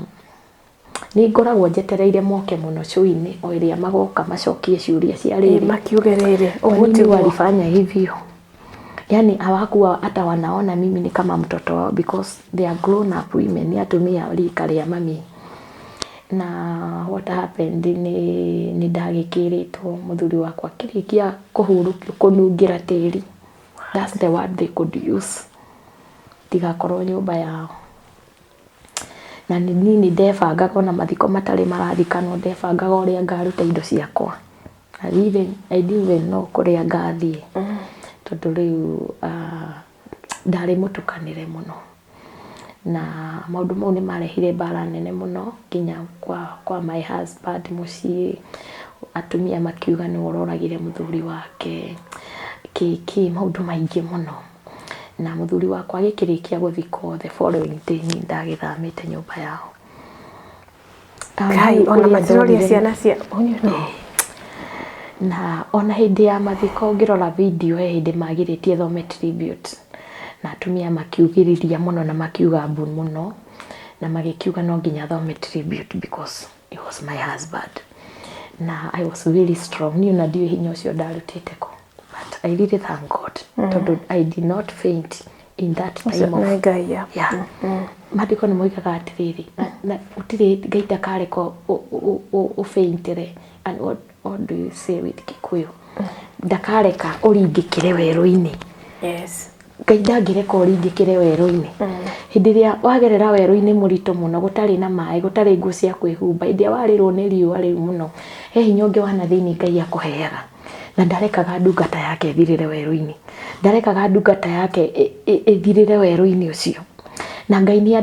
nĩ ngoragwo njetereire moke mũno show-inĩ o ĩrĩa magoka macokie ciũria cia rĩrĩ. Makiuge rĩrĩ, Kwa ũguo nini tiguo. Walifanya hivyo? Yani hawakuwa hata wanaona mimi ni kama mtoto wao, because they are grown up women, ni atumia rika rĩa mami. Na what happened, nĩ ndagĩkĩrĩtwo mũthuri wakwa akĩrĩkia kũhurũkio, kũnungĩra tĩri, that's the word they could use, tigakorwo nyũmba yao. Na nĩ niĩ nĩ ndebangaga ona mathiko matarĩ marathikanwo, ndebangaga ũrĩa ngaruta indo ciakwa. I didn't even know kũrĩa ngathiĩ, tondũ rĩu ndarĩ mũtukanĩre mũno, na maũndũ mau nĩ marehire mbara nene mũno nginya kwa my husband mũciĩ. Atumia makiuga nĩwe ũroragire mũthuri wake, kĩ maũndũ maingĩ mũno. Na mũthuri wakwa agĩkĩrĩkia gũthikwo, the following day niĩ ndagĩthamĩte nyũmba yao. Ngai, ona matiroria ciana cia Na ona hĩndĩ ya mathiko, ũngĩrora video, he hĩndĩ magirĩtie thome tribute, na atumia makiugĩrĩria mũno na makiuga mbu mũno, na magĩkiuga no nginya thome tribute because he was my husband. Na I was really strong. Niĩ ona ndiũĩ hinya ũcio ndarutĩte kũ, but I really thank God tondũ I did not faint in that time of Nĩ Ngai ya. Yeah. Maandĩko nĩ moigaga atĩrĩrĩ, na gũtirĩ Ngai ndakareka ũfaintĩre. And what do you say with Kikuyu? Ndakareka ũringĩkĩre werũ-inĩ. Ngai ndangĩreka ũringĩkĩre werũ-inĩ. Hĩndĩ ĩrĩa wagerera werũ-inĩ mũritũ mũno, gũtarĩ na maĩ, gũtarĩ nguo cia kwĩhumba, hĩndĩ ĩrĩa warĩrwo nĩ riũa rĩu mũno, he hinya ũngĩ wa na thĩinĩ Ngai akũheaga. Na ndarekaga ndungata yake ĩthirĩre werũ-inĩ, ndarekaga ndungata yake ĩthirĩre werũ-inĩ ũcio. Na Ngai nĩ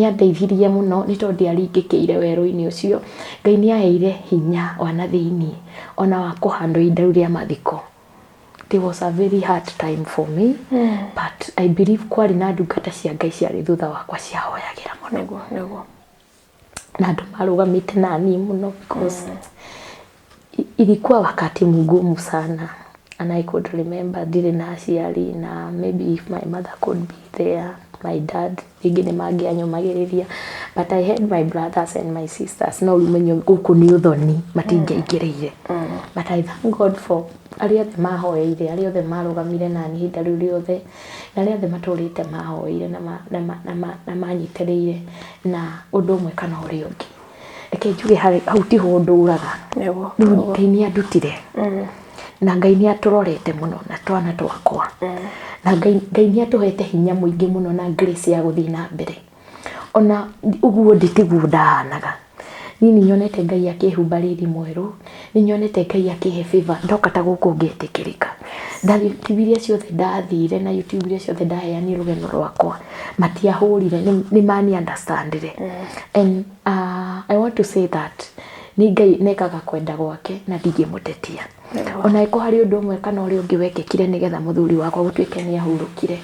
andeithirie mũno, nĩ tondũ ndiaringĩkĩire werũ-inĩ ũcio. Ngai nĩ aheire hinya wa na thĩinĩ ona wa kũhandwo ihinda rĩu rĩa mathiko. It was a very hard time for me, but I believe kwarĩ na ndungata cia Ngai ciarĩ thutha wakwa ciahoyagĩra mũno. Nĩguo, nĩguo. Na andũ marũgamĩte naniĩ mũno, because ilikuwa wakati mgumu sana, and I could remember ndirĩ na aciari, na maybe if my mother could be there, my dad, rĩngĩ nĩ mangĩanyũmagĩrĩria, but I had my brothers and my sisters, no rĩu menyo gũkũ nĩ ũthoni, matingĩaingĩrĩire. But I thank God for arĩa othe mahoeire, arĩa othe marũgamire nani ihinda rĩu rĩothe, na arĩa othe matũrĩte mahoeire na manyitĩrĩire na ũndũ ũmwe kana ũrĩa ũngĩ. Reke njuge hau tiho ndũraga. Rĩu Ngai nĩ andutire, na Ngai nĩ atũrorete mũno na twana twakwa, na Ngai nĩ atũhete hinya mũingĩ mũno na grace ya gũthiĩ na mbere. Ona ũguo ndĩ tiguo ndahanaga. Niĩ nĩ nyonete Ngai akĩhumba riri mwerũ, nĩ nyonete Ngai akĩhe favor, ndoka ta gũkũ ngetĩkĩrĩka. Ndathiĩ TV iria ciothe ndathire na YouTube iria ciothe ndaheanire rũgano rwakwa, matiahũrire, nĩ mani understandire. And I want to say that nĩ Ngai nekaga kwenda gwake na ndingĩmũtetia. Ona ĩko harĩ ũndũ ũmwe kana ũrĩa ũngĩ wekĩkire nĩgetha mũthuri wakwa gũtuĩke nĩ ahurũkire,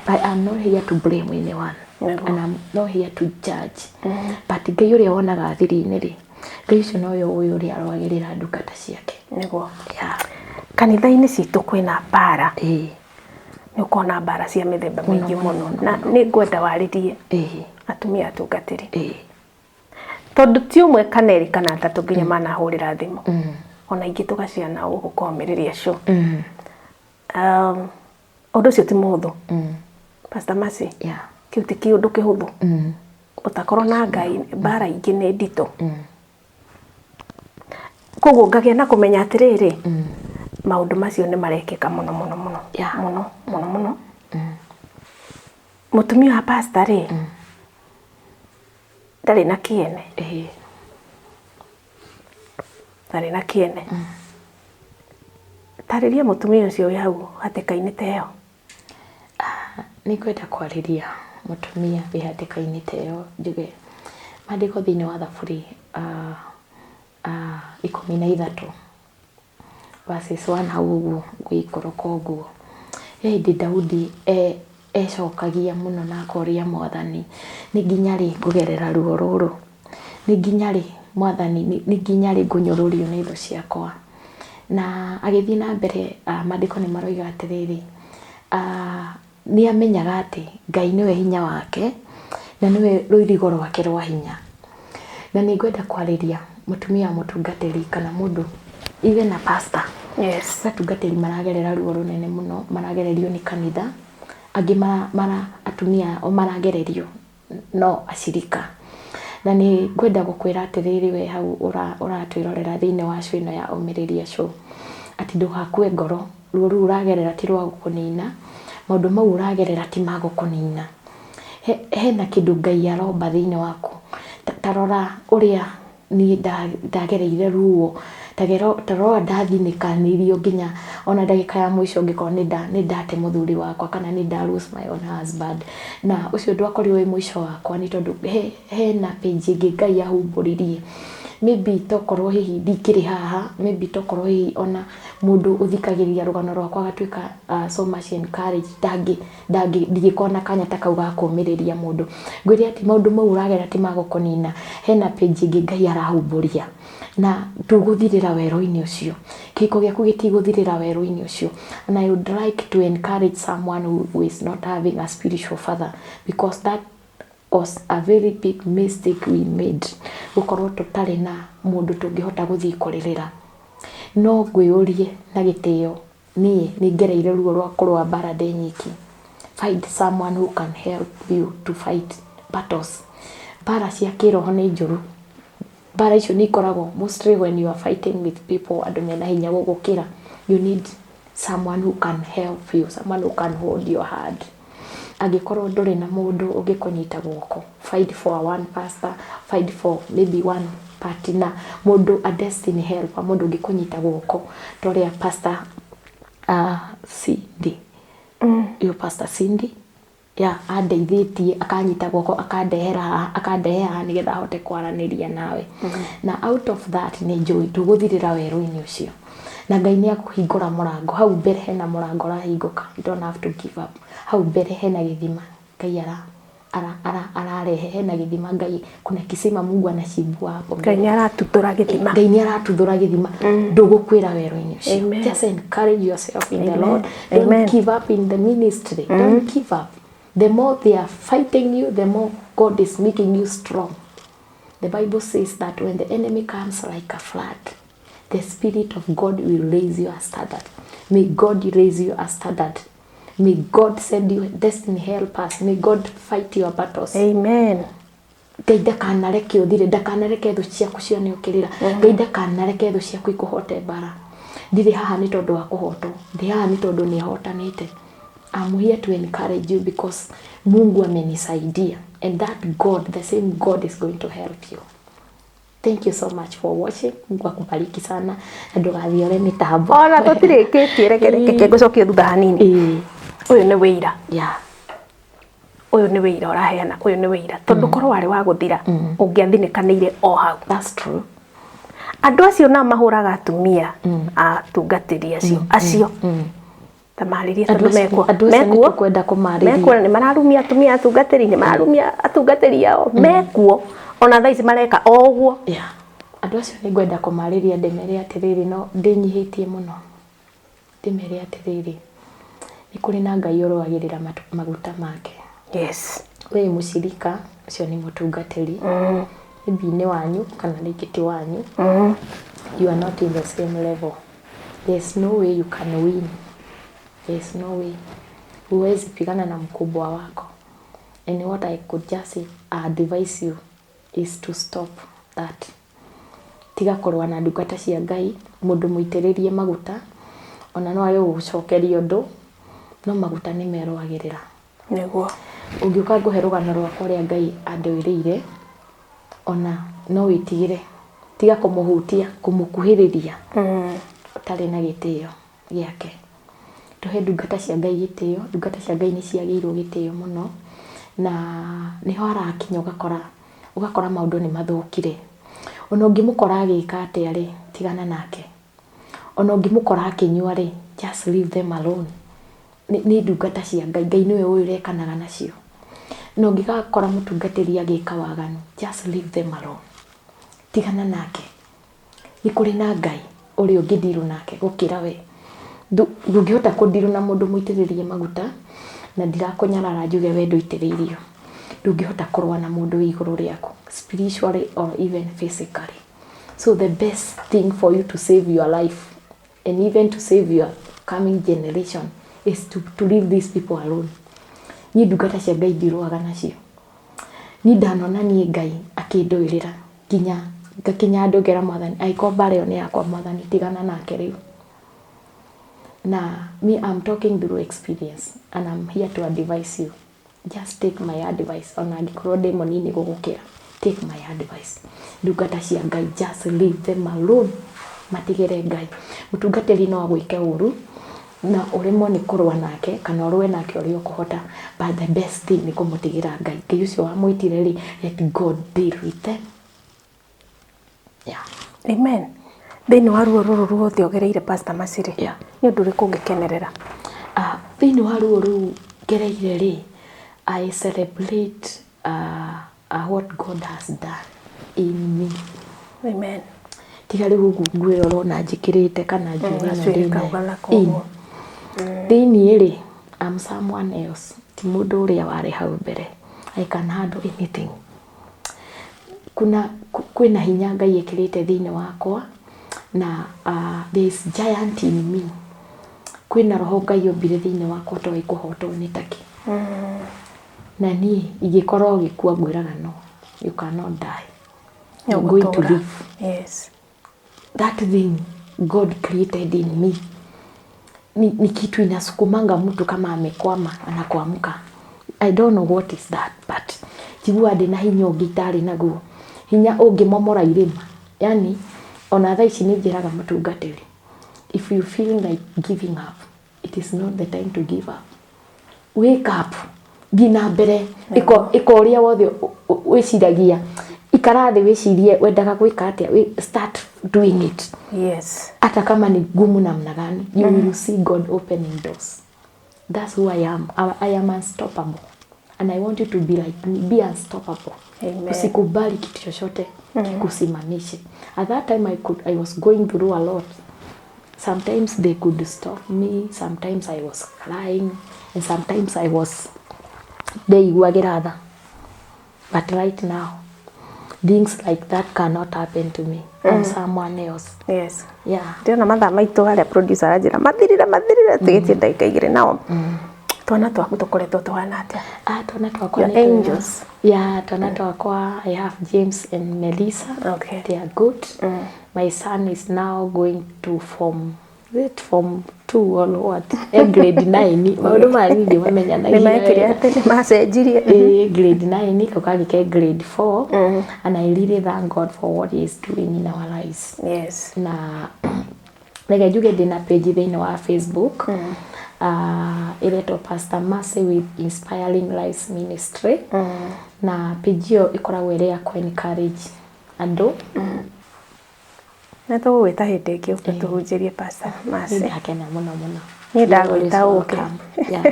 I am not here to blame anyone and I'm not here to judge, but Ngai ũrĩa wonaga thiri-inĩ rĩ, Ngai ũcio nowe ũĩ ũrĩa arũagĩrĩra ndungata ciake. Yeah. Kanitha-inĩ citũ kwĩna mbara. Nĩ ũkona mbara cia mĩthemba mĩingĩ mũno, na nĩ ngwenda warĩrie atumia atungatĩri, tondũ ti ũmwe kana erĩ kana atatũ nginya manahũrĩra thimũ, ona ingĩ tũgaciana gũkũ kũmĩrĩria show. Ũndũ ũcio ti mũhũthũ, Pastor Mercy. Kĩu ti kĩũndũ kĩhũthũ. Ũtakorwo na Ngai, mbara ingĩ nĩ nditũ. Koguo ngagĩa na kũmenya atĩrĩrĩ, maũndũ macio nĩ marekĩka mũno mũno mũno, mũno mũno mũno. Mũtumia wa pastor rĩ, ndarĩ na kĩene, ndarĩ na kĩene. Tarĩria mũtumia ũcio wĩ hau hatĩka-inĩ ta ĩyo. Nĩ ngwenda kwarĩria mũtumia wĩ hatĩka-inĩ ta ĩyo, njuge maandĩko thĩinĩ wa Thaburi 13 verses 1 hau ũguo ngũikũrũka ũguo, he hĩndĩ Daudi ecokagia mũno na akoria Mwathani, nĩ nginya rĩ ngũgerera ruo rũrũ? Nĩ nginya rĩ, Mwathani? Nĩ nginya rĩ ngũnyũrũrio nĩ thũ ciakwa? Na agĩthiĩ na mbere, maandĩko nĩ maroiga atĩrĩrĩ, nĩ amenyaga atĩ Ngai nĩwe hinya wake na nĩwe rũirigo rwake rwa hinya. Na nĩ ngwenda kwarĩria mũtumia wa mũtungatĩri kana mũndũ even a pastor. Atungatĩri maragerera ruo rũnene mũno, maragererio nĩ kanitha, angĩ mara atumia o maragererio no acirika. Na nĩ ngwenda gũkwĩra atĩrĩrĩ, we hau ũratwĩrorera thĩinĩ wa show ĩno ya Ũmĩrĩria Show, atĩ ndũgakue ngoro. Ruo rũu ũragerera ti rwa gũkũnina, maũndũ mau ũragerera ti ma gũkũnina. Hena kĩndũ Ngai aromba thĩinĩ waku. Ta rora ũrĩa niĩ ndagereire ruo. Tarora ndathinĩkanĩirio nginya ona ndagĩka ya mũico ngĩkorwo nĩ ndate mũthuri wakwa kana nĩ nda lose my own husband. Na ũcio ndwakorirwo wĩ mũico wakwa, nĩ tondũ hena page ĩngĩ Ngai ahumbũririe. Maybe tokorwo hihi ndingĩrĩ haha, maybe tokorwo hihi ona mũndũ ũthikagĩrĩria rũgano rwakwa agatuĩka so much encouraged, ndingĩkorwo na kanya ta kau ga kũũmĩrĩria mũndũ. Ngwĩre atĩ maũndũ mau ũragera ti ma gũkũnina, hena page ĩngĩ Ngai arahumbũria na ndũgũthirĩra werũ-inĩ ũcio. Kĩhiko gĩaku gĩtigũthirĩra werũ-inĩ ũcio. And I would like to encourage someone who is not having a spiritual father, because that was a very big mistake we made, gũkorwo tũtarĩ na mũndũ tũngĩhota gũthiĩ kũrĩrĩra. No ngwĩyũrie na gĩtĩo, niĩ nĩ ngereire ruo rwa kũrũa mbara ndĩ nyiki. Find someone who can help you to fight battles. Mbara cia kĩroho nĩ njũru. Mbara icio nĩ ikoragwo mostly when you are fighting with people, andũ mena hinya gũgũkĩra. You need someone who can help you, someone who can hold your hand. Angĩkorwo ndũrĩ na mũndũ ũngĩkũnyita guoko, find for one pastor, find for maybe one partner, mũndũ a destiny helper, mũndũ ũngĩkũnyita guoko ta ũrĩa Pastor Cindy, your Pastor Cindy ya andeithĩtie, akanyita guoko, akandehera haha, akandehe haha nĩgetha ahote kwaranĩria nawe. Na out of that nĩ njũĩ ndũgũthirĩra werũ-inĩ ũcio, na Ngai nĩ akũhingũra mũrango. Hau mbere hena mũrango ũrahingũka. You don't have to give up. Hau mbere hena gĩthima Ngai ararehe, hena gĩthima Ngai, kuna kisima Mungu anachimbua hapo. Ngai nĩ aratuthũra gĩthima. Ngai nĩ aratuthũra gĩthima, ndũgũkwĩra werũ-inĩ ũcio. Amen. Just encourage yourself in the Amen. Lord. Don't Amen. give up in the ministry. Don't give up. The more they are fighting you, the more God is making you strong. The Bible says that when the enemy comes like a flood, the Spirit of God will raise you a standard. May God raise you a standard. May God send you destiny helpers. May God fight your battles. Amen. Ngai ndakanareke ũthire, ndakanareke thũ ciaku cione ũkĩrĩra. Ngai ndakanareke thũ ciaku ikũhote mbara. Ndirĩ haha nĩ tondũ wa kũhotwo, ndĩ haha nĩ tondũ nĩ ahotanĩte. I'm here to encourage you because Mungu amenisaidia, and that God, the same God, is going to help you. Thank you so much for watching. Mungu akubariki sana na ndũgathiore mĩtambo. Ona tũtirĩkĩtie, reke reke ngũcokie thutha hanini. Ũyũ nĩ wĩira. Ũyũ nĩ wĩira ũraheana, ũyũ nĩ wĩira, tondũ korwo warĩ wa gũthira, ũngĩathinĩkanĩire o hau. That's true. Andũ acio nao mahũraga atumia atungatĩri acio ta marĩrie, Andũ tondũ mekuo. Andũ acio nĩ Mekuo. tũkwenda kũmarĩria. Mekuo na nĩ mararumia atumia atungatĩri, nĩ mararumia atungatĩri ao, mekuo ona thaa ici mareka o ũguo. Yeah. Andũ acio nĩ ngwenda kũmarĩria, ndĩmere atĩrĩrĩ, no ndĩnyihĩtie mũno, ndĩmere atĩrĩrĩ, nĩ kũrĩ na Ngai ũrũagĩrĩra maguta make. We mũcirika ũcio nĩ mũtungatĩri, maybe nĩ wanyu kana rĩngĩ ti wanyu. You are not in the same level. There's no way you can win. There's no way. Huwezi pigana na mkubwa wako. And what I could just advise you is to stop that. Tiga kũrũa na ndungata cia Ngai, mũndũ mũitĩrĩrie maguta, ona no age gũgũcokeria ũndũ, no maguta nĩ merũagĩrĩra. Ũngĩũka ngũhe rũgano rwakwa ũrĩa Ngai andũĩrĩire, ona no wĩtigĩre. Tiga kũmũhutia, kũmũkuhĩrĩria ũtarĩ na gĩtĩo gĩake. Tũhe ndungata cia Ngai gĩtĩo, ndungata cia Ngai nĩ ciagĩrĩirwo gĩtĩo mũno, na nĩho harakinya ũgakora maũndũ nĩ mathũkire. Ona ũngĩmũkora agĩka atĩa rĩ, tigana nake. Ona ũngĩmũkora akĩnyua rĩ, just leave them alone. Nĩ ndungata cia Ngai, Ngai nĩwe ũĩ ũrekanaga nacio. Na ũngĩgakora mũtungatĩri agĩka waganu, just leave them alone. Tigana nake. Nĩ kũrĩ na Ngai ũrĩa ũngĩndirũ nake gũkĩra we. Ndũngĩhota kũndirũ na mũndũ mũitĩrĩrie maguta, na ndirakũnyarara njuge we ndũitĩrĩirio. Ndũngĩhota kũrũa na mũndũ wĩ igũrũ rĩaku, spiritually or even physically. So the best thing for you to save your life and even to save your coming generation is to leave these people alone. Niĩ ndungata cia Ngai ndirũaga nacio. Niĩ ndanona niĩ Ngai akĩndũĩrĩra nginya ngakinya handũ ngera Mwathani, angĩkorwo mbara ĩyo nĩ yakwa, Mwathani, tigana nake rĩu. Na me, I'm talking through experience and I'm here to advise you. Just take my advice. Ona angĩkorwo ndĩ mũnini gũgũkĩra, take my advice. Ndungata cia Ngai, just leave them alone. Matigĩre Ngai. Mũtungatĩri no agwĩke ũru na ũremwo nĩ kũrũa nake kana ũrũe nake ũrĩa ũkũhota, but the best thing nĩ kũmũtigĩra Ngai. Ngai ũcio wamwĩtire rĩ, let God deal with them. Yeah. Amen. Thĩinĩ wa ruo rũrũ ruothe ũgereire, Pastor Mercy rĩ, nĩ ũndũ ũrĩkũ ũngĩkenerera? Ah, thĩinĩ wa ruo rũu ngereire rĩ, I celebrate what God has done in me. Amen. Tiga rĩu ũguo nguo ĩyo ũrona njĩkĩrĩte kana njuĩrĩ ĩno gacuĩrĩ ndĩnayo. kau gathaka In. ũguo. Thĩiniĩ rĩ, I'm someone else, ti mũndũ ũrĩa warĩ hau mbere. I can handle anything. Kuna kwĩna hinya Ngai ĩkĩrĩte thĩinĩ wakwa na there is giant in me. Kwĩna roho Ngai ombire thĩinĩ wakwa ũtoĩ kũhotwo nĩ takĩ. Na niĩ ingĩkorwo ũgĩkua ngwĩraga no, you cannot die. You're going to Ũgũtũra. live. That thing God created in me ni kitu inasukumanga mtu kama amekwama anakuamka. I don't know what is that, but njiguaga ndĩna hinya ũngĩ itarĩ naguo, hinya ũngĩmomora irĩma. Yani ona thaa ici nĩ njĩraga mũtungatĩri, if you feel like giving up, it is not the time to give up. Wake up, thiĩ na mbere, ĩka ũrĩa wothe wĩciragia, ikara thĩ wĩcirie wendaga gwĩka atĩa, start doing it. Hata kama ni gumu namna gani, you will see God opening doors. That's who I am. I am unstoppable. And I want you to be like me, be unstoppable. Amen. Usikubali kitu chochote kikusimamishe. At that time I was going through a lot. Sometimes they could stop me, sometimes I was crying, and sometimes I was ndeiguagĩra tha. But right now, things like that cannot happen to me. I'm someone else. Yeah. Ndĩrona mathaa maitũ harĩa producer aranjĩra mathirire mathirire tigĩtie ndagĩka igĩrĩ nao. Twana twaku tũkoretwo tũhana atĩa? Ah, twana twakwa Your nĩ twega. angels. Yeah, twana twakwa, I have James and Melissa. They are good. My son is now going to form, is it form 2 or what? Grade 9. Maũndũ maya niĩ ndimamenya na Nĩ mekire ihenya. atĩ nĩ macenjirie. Grade 9, kau kangĩ ke grade 4. And I really thank God for what he is doing in our lives. Na reke njuge ndĩna page thĩinĩ wa Facebook. Ĩretwo Pastor Mercy with Inspiring Lives Ministry. Na page ĩyo ĩkoragwo ĩrĩ ya kũ encourage andũ. Nĩ tũgũgwĩta hĩndĩ ĩngĩ ũke tũhunjĩrie Pastor Mercy. Nĩ ndakena mũno mũno. Niĩ ndagwĩta ũke. Yeah.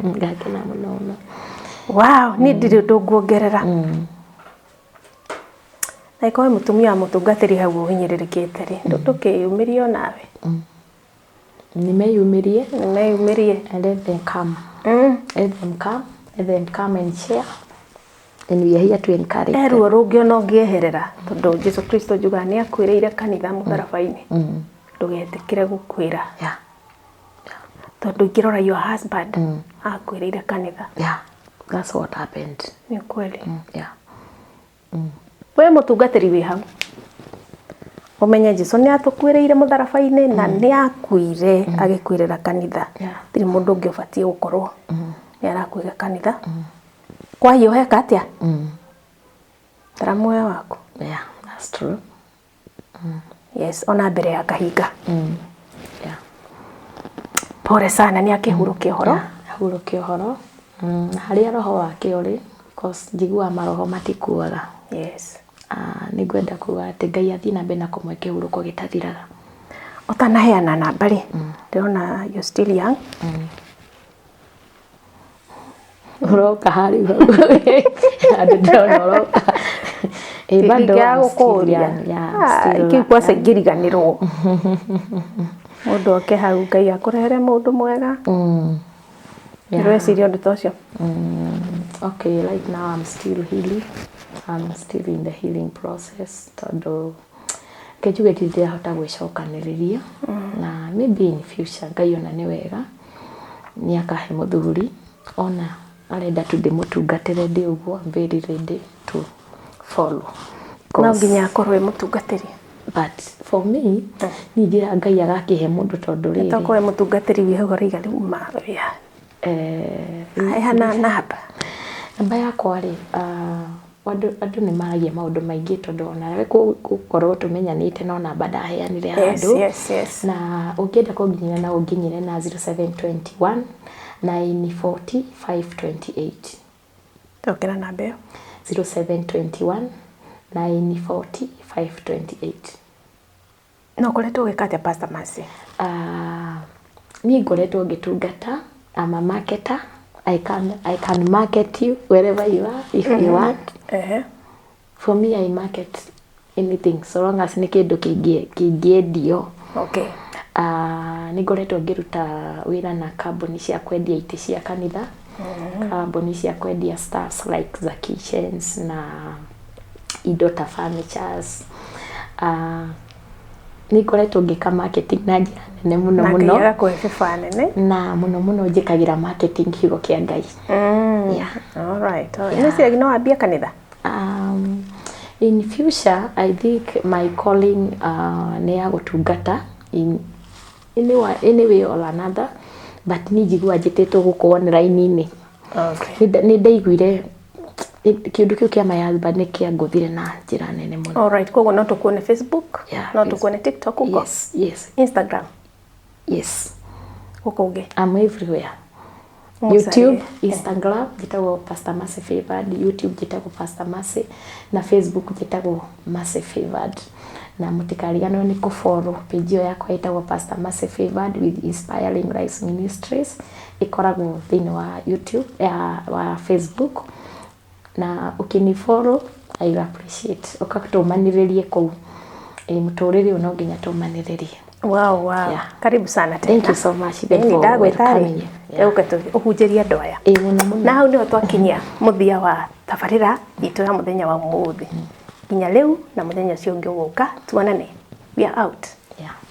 Ngakena mũno mũno. Wow, niĩ ndirĩ ũndũ nguongerera. Na ĩkorwo mũtumia wa mũtungatĩri hau ũhinyĩrĩrĩkĩte rĩ, ndũkĩyumĩrie o nawe. Nĩmeyumĩrie. Nĩmeyumĩrie. And let them come. Let them come. Let them come and share. And we are here to encourage them. He ruo rũngĩ ona ũngĩeherera, tondũ Jesu Kristo njugaga nĩ akuĩrĩire kanitha mũtharaba-inĩ. Ndũgetĩkĩre gũkuĩra. Tondũ ingĩrora your husband, akuĩrĩire kanitha. Yeah. That's what happened. Nĩ kweli. Yeah. We mũtungatĩri wĩ hau, ũmenye Jesu nĩ atũkuĩrĩire mũtharaba-inĩ na nĩ akuire agĩkuĩrĩra kanitha. Gũtirĩ mũndũ ũngĩ ũbatiĩ gũkorwo nĩ arakuĩra kanitha. Kwahiũheka atĩa? Tara muoyo waku. Yeah, that's true. Yes, ona mbere ya kahinga. Yeah. Pole sana, nĩ akĩhurũkia ũhoro. Yeah, ahurũkia ũhoro. Na harĩa roho wake ũrĩ, because njiguaga maroho matikuaga. Nĩ ngwenda kuga atĩ Ngai athiĩ na mbere na kũmũhe kĩhurũko gĩtathiraga. Ũtanaheana namba rĩ, ndĩrona you're still young. Ũroka harĩ hau. Andũ ndĩrona ũroka. Bado Ndingĩaga I'm still gũkũria. young. Yeah, I'm still Kĩu kwanza young. ingĩriganĩrwo. Mũndũ oke hau Ngai akũrehere mũndũ mwega. Ndĩreciria ũndũ ta ũcio. Okay, right now I'm still healing. I'm still in the healing process. Tondũ reke njuge ndirĩ ndĩrahota gwĩcokanĩrĩria. Na maybe in future Ngai ona nĩ wega nĩ akahe mũthuri ona arenda tu ndĩmũtungatĩre ndĩ ũguo, I'm very ready to follow. No nginya akorwo e mũtungatĩri. But for me, niĩ njĩra Ngai agakĩhe mũndũ tondũ rĩrĩ. Tokorwo e mũtungatĩri wĩ hau arauga rĩu ma, yeah. Heana namba. Namba yakwa rĩ, Andũ nĩ maragia maũndũ maingĩ tondũ onawe gũkorwo tũmenyanĩte no namba ndaheanire handũ. Na ũngĩenda kũnginyĩra na ũnginyĩre na 0721 940 528. Cokera namba ĩyo. 0721 940 528. Na ũkoretwo ũgĩka atĩa, Pastor Mercy? Niĩ ngoretwo ngĩtungata. I'm a marketer. I can market you wherever you are if you want. For me, I market anything so long as nĩ kĩndũ kĩngĩendio. Nĩ ngoretwo ngĩruta wĩra na kambuni cia kwendia itĩ cia kanitha, kambuni cia kwendia stuffs like za kitchens na indo ta furnitures. Nĩ ngoretwo ngĩka marketing na njĩra nene mũno. Na mũno. Ngai agakũhe bĩba nene. Na mũno mũno njĩkagĩra marketing kiugo kĩa Ngai. Yeah. All right. All right. Nĩ ciragia no wambie kanitha? In future, I think my calling nĩ ya gũtungata in any way or another, but niĩ njiguaga njĩtĩtwo gũkũ online-inĩ. Nĩ ndaiguire kĩũndũ kĩu kĩa my husband nĩ kĩangũthire na njĩra nene mũno. All right. Koguo no tũkuone Facebook, Yeah, no Facebook. tũkuone TikTok huko, Yes. Instagram, Yes. huko ũngĩ. I'm everywhere. Mũcarie. YouTube, Instagram njĩtagwo Pastor Mercy Favored, YouTube njĩtagwo Pastor Mercy na Facebook njĩtagwo Mercy Favored. Na mũtikariganĩrwo nĩ kũfollow page ĩyo yakwa ĩtagwo Pastor Mercy Favored with Inspiring Lives Ministries, ĩkoragwo thĩinĩ wa YouTube ya wa Facebook, na ũkĩni follow I will appreciate ũkatũmanĩrĩrie kũu. Ĩ mũtũrĩre ũyũ no nginya tũmanĩrĩrie. Wow. Karibu sana tena. Thank you so much even Ĩni for ndagwĩta rĩ, welcoming you. Yeah. ũke ũhunjĩrie andũ aya. Ĩ mũno mũno. Na hau nĩho twakinyia mũthia wa tabarĩra itũ ya mũthenya wa ũmũthĩ. Nginya rĩu na mũthenya ũcio ũngĩ ũgũka, tuonane. We are out.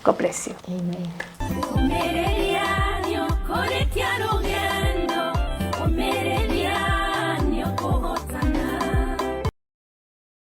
God bless you. Amen. Ũmĩrĩria.